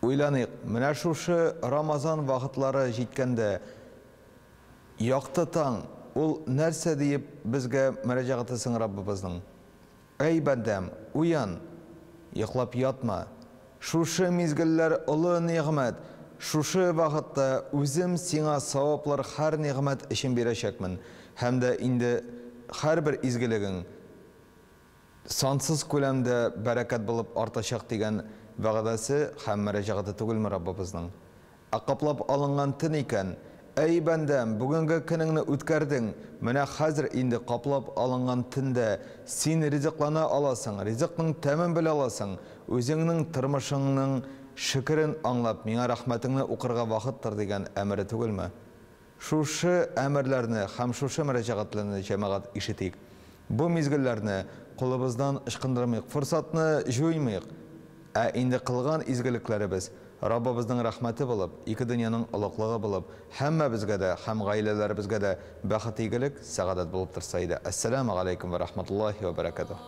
Уйланыйк, менә шушы Рамазан вакытлары җиткәндә, якты таң, ул нәрсә диеп безгә мөрәҗәгате соң Раббыбызның? Әй, бәндәм, уян! Йоклап ятма! Шушы мизгелләр олы нигъмәт, шушы вакытта үзем сиңа саваплар һәр нигъмәт өчен бирәчәкмен, һәм дә инде һәрбер изгелегең сансыз күләмдә бәрәкәт булып артачак дигән вәгъдәсе һәм мөрәҗәгате түгелме Раббыбызның? Ә каплап алынган төн икән, Әй, бәндәм, бүгенге көнеңне үткәрдең, менә хәзер инде каплап алынган төндә син ризыклана аласың, ризыкның тәмен белә аласың, үзеңнең тормышыңның шөкерен аңлап, миңа рәхмәтеңне укырга вакыттыр, дигән әмере түгелме? Шушы әмерләрне һәм шушы мөрәҗәгатьләрне, җәмәгать, ишетик. Бу мизгелләрне кулыбыздан ычкындырмыйк, форсатны җуймыйк. Ә инде кылган изгелекләребез Раббыбызның рәхмәте булып, ике дөньяның олуглыгы булып, һәммәбезгә дә һәм гаиләләребезгә дә бәхет-игелек, сәгадәт булып торса иде. Әссәләмү галәйкүм вә рахматуллаһи вә бәрәкәтүһ.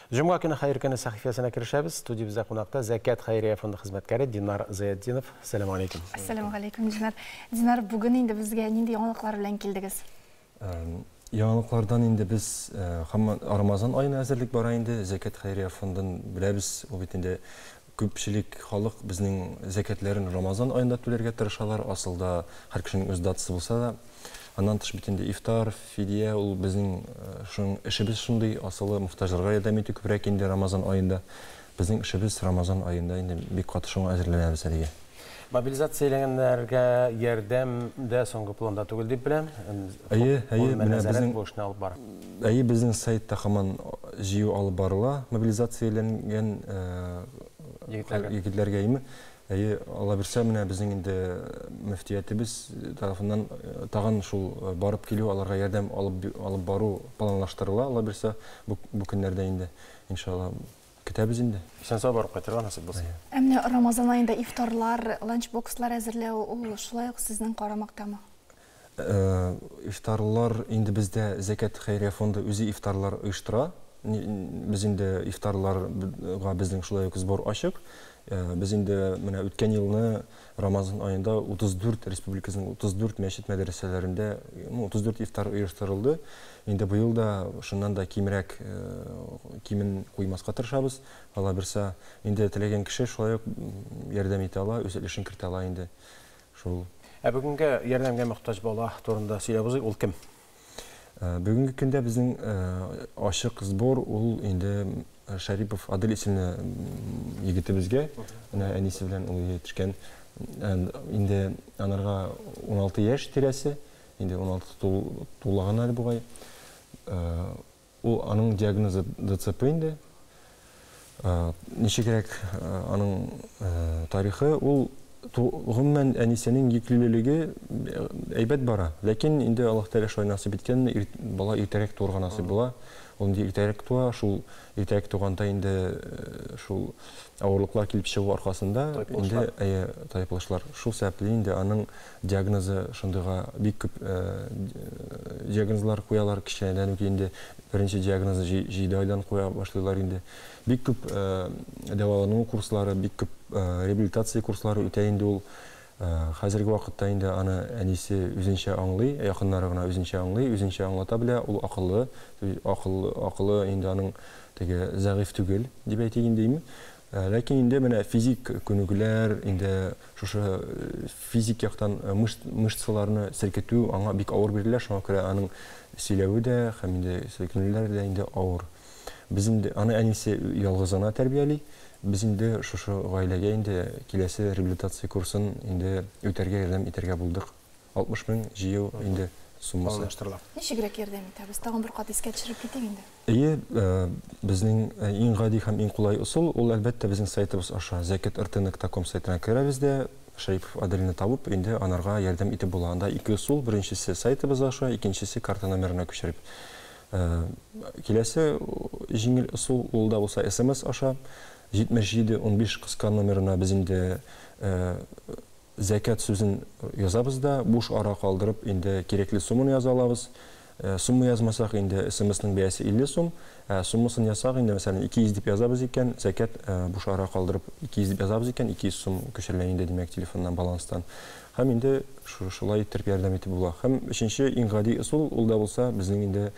Җомга көне хәер көне сәхифәсенә керешәбез. Студиябездә кунакта Зәкят хәйрия фонды хезмәткәре Динар Зыятдинов. Сәлам алейкум. Ассаламу алейкум, Динар. Динар, бүген инде безгә нинди яңалыклар белән килдегез? Яңалыклардан инде без һаман Рамазан аена әзерлек бара инде. Зәкят хәйрия фондын беләбез, ул бит инде күпчелек халык безнең зәкятләрен Рамазан аенда түләргә тырышалар. Асылда һәр кешенең үз датасы булса да. Аннан тыш бит инде ифтар, фидия, ул безнең шуның эшебез шундый, асылы мохтаҗларга ярдәм итү күбрәк инде Рамазан аенда. Безнең эшебез Рамазан аенда инде бик каты шуңа әзерләнәбез әлегә. Мобилизацияләнгәннәргә ярдәм дә соңгы планда түгел дип беләм. Әйе, әйе, менә безнең бу эшне алып бара. Әйе, безнең сайтта һаман җыю алып барыла, мобилизацияләнгән егетләргә. Егетләргә име. Әйе, Алла бирсә, менә безнең инде мөфтиятебез тарафыннан тагын шул барып килү, аларга ярдәм алып алып бару планлаштырыла, Алла бирсә, бу бу көннәрдә инде, иншалла. Көтәбез инде. Исән-сау барып кайтырга насыйп булсын. Ә менә Рамазан аенда ифтарлар, ланчбокслар әзерләү, ул шулай ук сезнең карамактамы? Ифтарлар инде бездә Зәкят хәйрия фонды үзе ифтарлар оештыра. Без инде ифтарларга безнең шулай ук сбор ачык. Без инде менә үткән елны Рамазан аенда 34 республикасының 34 мәчет мәдрәсәләрендә, ну, 34 ифтар оештырылды. Инде быел да шуннан да кимрәк кимен куймаска тырышабыз. Алла бирса, инде теләгән кеше шулай ук ярдәм итә ала, үз өлешен кертә ала инде. Шул. Ә бүгенге ярдәмгә мохтаҗ бала турында сөйләп узыйк, ул кем? Бүгенге көндә безнең ачык сбор ул инде Шәрипов Адель исемле егетебезгә, менә әнисе белән ул җитешкән. Инде анарга 16 яшь тирәсе, инде 16 тулаган әле бугай. Ул аның диагнозы ДЦП инде. Ничегрәк аның тарихы, ул гомумән әнисенең йөклелеге әйбәт бара. Ләкин инде Аллаһ Тәгалә шулай насыйп иткән, бала иртәрәк туырга насыйп була. Ул инде иртәрәк туа, шул иртәрәк туганда инде шул авырлыклар килеп чыгу аркасында инде әйе, тайпылышлар. Шул сәбәпле инде аның диагнозы шундыйга бик күп диагнозлар куялар кечкенәдән үк инде. Беренче диагнозны җиде айдан куя башлыйлар инде. Бик күп дәвалану курслары, бик күп реабилитация курслары үтә инде ул. Хәзерге вакытта инде аны әнисе үзенчә аңлый, якыннары гына үзенчә аңлый, үзенчә аңлата белә. Ул акыллы, акыл, акылы инде аның теге зәгыйфь түгел, дип әйтик инде, име. Ләкин инде менә физик күнегүләр, инде шушы физик яктан мышцаларны селкетү аңа бик авыр бирелә, шуңа күрә аның сөйләве дә һәм инде селкенүләре дә инде авыр. Без инде аны әнисе ялгыз гына тәрбияли. Без инде шушы гаиләгә инде киләсе реабилитация курсын инде үтәргә ярдәм итәргә булдык. 60 мең җыю инде суммасы. Планлаштырыла. Ничегрәк ярдәм итәбез? Тагын бер кат искә төшереп китик инде. Әйе, безнең иң гади һәм иң кулай ысул, ул, әлбәттә, безнең сайтыбыз аша. Зәкят-рт.ком сайтына керәбез дә, Шәрипов Аделне табып, инде анарга ярдәм итеп була. Анда ике ысул, беренчесе сайтыбыз аша, икенчесе карта номерына күчереп. Киләсе җиңел ысул, ул да булса смс аша. 77 15 кыска номерына без инде зәкят сүзен язабыз да, буш ара калдырып, инде кирәкле сумманы яза алабыз. Сумма язмасак, инде СМСның бәясе 50 сум. Суммасын язсак, инде мәсәлән 200 дип язабыз икән, зәкят буш ара калдырып 200 дип язабыз икән, 200 сум күчерелә инде, димәк, телефоннан, баланстан. Һәм инде шулай иттереп ярдәм итеп була. Һәм өченче иң гади ысул, ул да булса безнең инде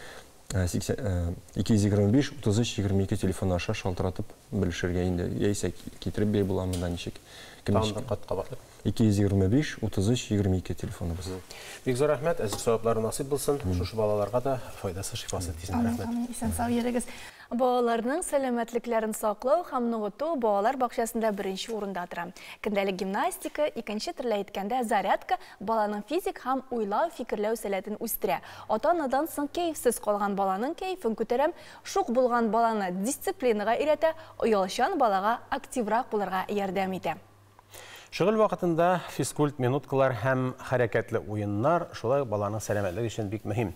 225 33 22 телефоны аша шалтыратып белешергә инде, яисә китереп биреп була монда ничек. Тагын бер кат кабатлыйк. 225 33 22 телефоныбыз. Бик зур рәхмәт, әҗер саваплары насыйп булсын. Шушы балаларга да файдасы, шифасы тисен. Рәхмәт. Амин, исән-сау йөрегез. Балаларның сәламәтлекләрен саклау һәм ныгыту балалар бакчасында беренче урында тора. Көндәлек гимнастика, икенче төрле әйткәндә, зарядка баланың физик һәм уйлау, фикерләү сәләтен үстерә. Ата-анадан соң кәефсез калган баланың кәефен күтәрә, шук булган баланы дисциплинага өйрәтә, оялчан балага активрак булырга ярдәм итә. Шөгыль вакытында физкульт минуткалар һәм хәрәкәтле уеннар шулай ук баланың сәламәтлеге өчен бик мөһим.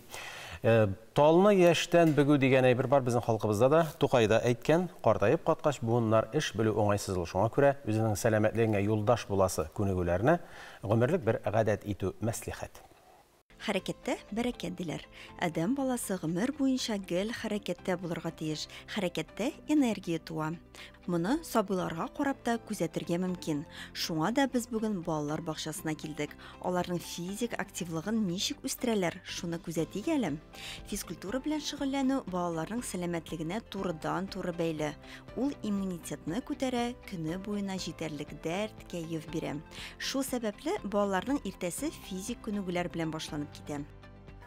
Талны яшьтән бөгү дигән әйбер бар безнең халкыбызда да. Тукай да әйткән, картаеп каткач буыннар эш белү уңайсыз ул. Шуңа күрә үзеңнең сәламәтлегеңә юлдаш буласы күнегүләрне гомерлек бер гадәт итү мәслихәт. Хәрәкәттә бәрәкәт диләр. Адәм баласы гомер буенча гел хәрәкәттә булырга тиеш. Хәрәкәттә энергия туа. Моны сабыйларга карап та күзәтергә мөмкин. Шуңа да без бүген балалар бакчасына килдек. Аларның физик активлыгын ничек үстерәләр, шуны күзәтик әле. Физкультура белән шөгыльләнү балаларның сәламәтлегенә турыдан-туры бәйле. Ул иммунитетны күтәрә, көне буена җитәрлек дәрт, кәеф бирә. Шул сәбәпле, балаларның иртәсе физик күнегүләр белән башланып китә.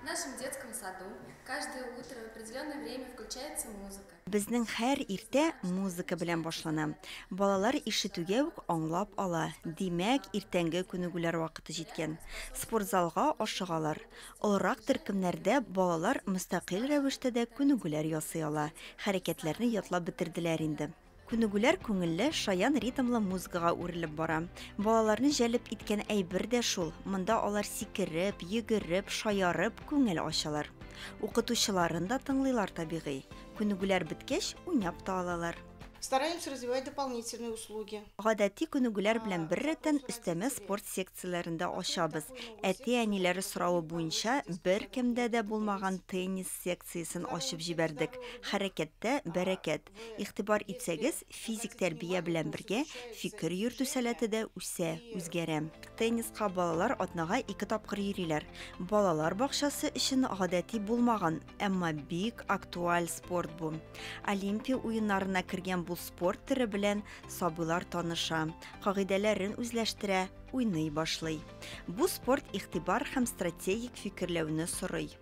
В нашем детском саду каждое утро в определенное время включается музыка. Безнең һәр иртә музыка белән башлана. Балалар ишетүгә үк аңлап ала, димәк, иртәнге күнегүләр вакыты җиткән. Спортзалга ашыгалар. Олырак төркемнәрдә балалар мөстәкыйль рәвештә дә күнегүләр ясый ала, хәрәкәтләрне ятлап бетерделәр инде. Күнегүләр күңелле, шаян ритмлы музыкага үрелеп бара. Балаларны җәлеп иткән әйбер дә шул, монда алар сикереп, йөгереп, шаярып күңел ачалар. Укытучыларын да тыңлыйлар табигый. Күнегүләр беткәч, уйнап та алалар. Стараемся развивать дополнительные услуги. Гадәти күнегүләр белән беррәттән өстәмә спорт секцияләрен дә ачабыз. Әти-әниләре соравы буенча беркемдә дә булмаган теннис секциясен ачып җибәрдек. Хәрәкәттә бәрәкәт. Игътибар итсәгез, физик тәрбия белән бергә фикер йөртү сәләте дә үсә, үзгәрә. Тенниска балалар атнага ике тапкыр йөриләр. Балалар бакчасы өчен гадәти булмаган, әмма бик актуаль спорт бу. Олимпия уеннарына кергән бу спорт төре белән сабыйлар таныша, кагыйдәләрен үзләштерә, уйный башлый. Бу спорт игътибар һәм стратегик фикерләүне сорый.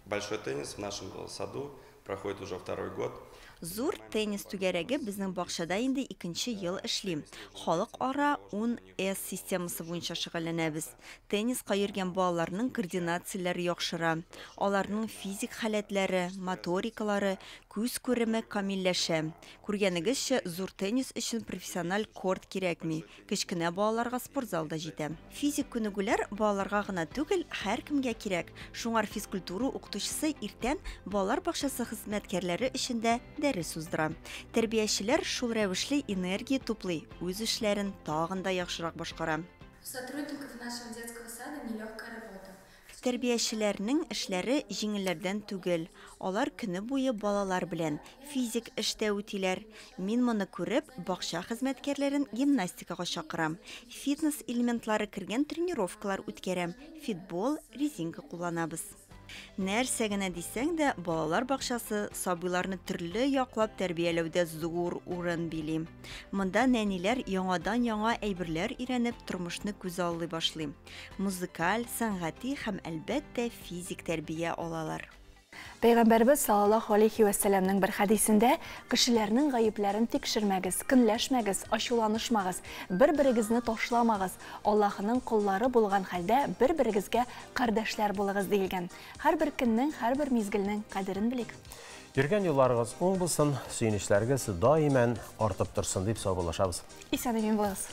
Большой теннис в нашем саду проходит уже второй год. Зур теннис түгәрәге безнең бакчада инде икенче ел эшли. Халыкара 10 С системасы буенча шөгыльләнәбез. Тенниска йөргән балаларның координацияләре яхшыра. Аларның физик халәтләре, моторикалары, күз күреме камилләшә. Күргәнегезчә, зур теннис өчен профессиональ корт кирәкми. Кечкенә балаларга спортзал да җитә. Физик күнегүләр балаларга гына түгел, һәркемгә кирәк. Шуңар физкультура укытучысы иртән балалар бакчасы хезмәткәрләре өчен дә дәрес уздыра. Тәрбиячеләр шул рәвешле энергия туплый, үз эшләрен тагын да яхшырак башкара. У сотрудников нашего детского сада нелегкая работа. Тәрбиячеләрнең эшләре җиңелләрдән түгел. Алар көне буе балалар белән физик эштә үтиләр. Мин моны күреп, бакча хезмәткәрләрен гимнастикага чакырам. Фитнес элементлары кергән тренировкалар үткәрәм. Фитбол, резинка кулланабыз. Нәрсә генә дисәң дә, балалар бакчасы сабыйларны төрле яклап тәрбияләүдә зур урын били. Монда нәниләр яңадан-яңа әйберләр өйрәнеп, тормышны күзаллый башлый. Музыкаль, сәнгати һәм, әлбәттә, физик тәрбия алалар. Пәйгамбәрбез саллаллаһу алейхи вә сәлләмнең бер хәдисендә, Кешеләрнең гаепләрен тикшермәгез, көнләшмәгез, ачуланышмагыз, бер-берегезне ташламагыз, Аллаһының коллары булган хәлдә бер-берегезгә кардәшләр булыгыз, диелгән. Һәрбер көннең, һәрбер мизгелнең кадерен белик. Йөргән юлларыгыз уң булсын, сөенечләрегез даимән артып торсын, дип саубуллашабыз. Исән-имин булыгыз.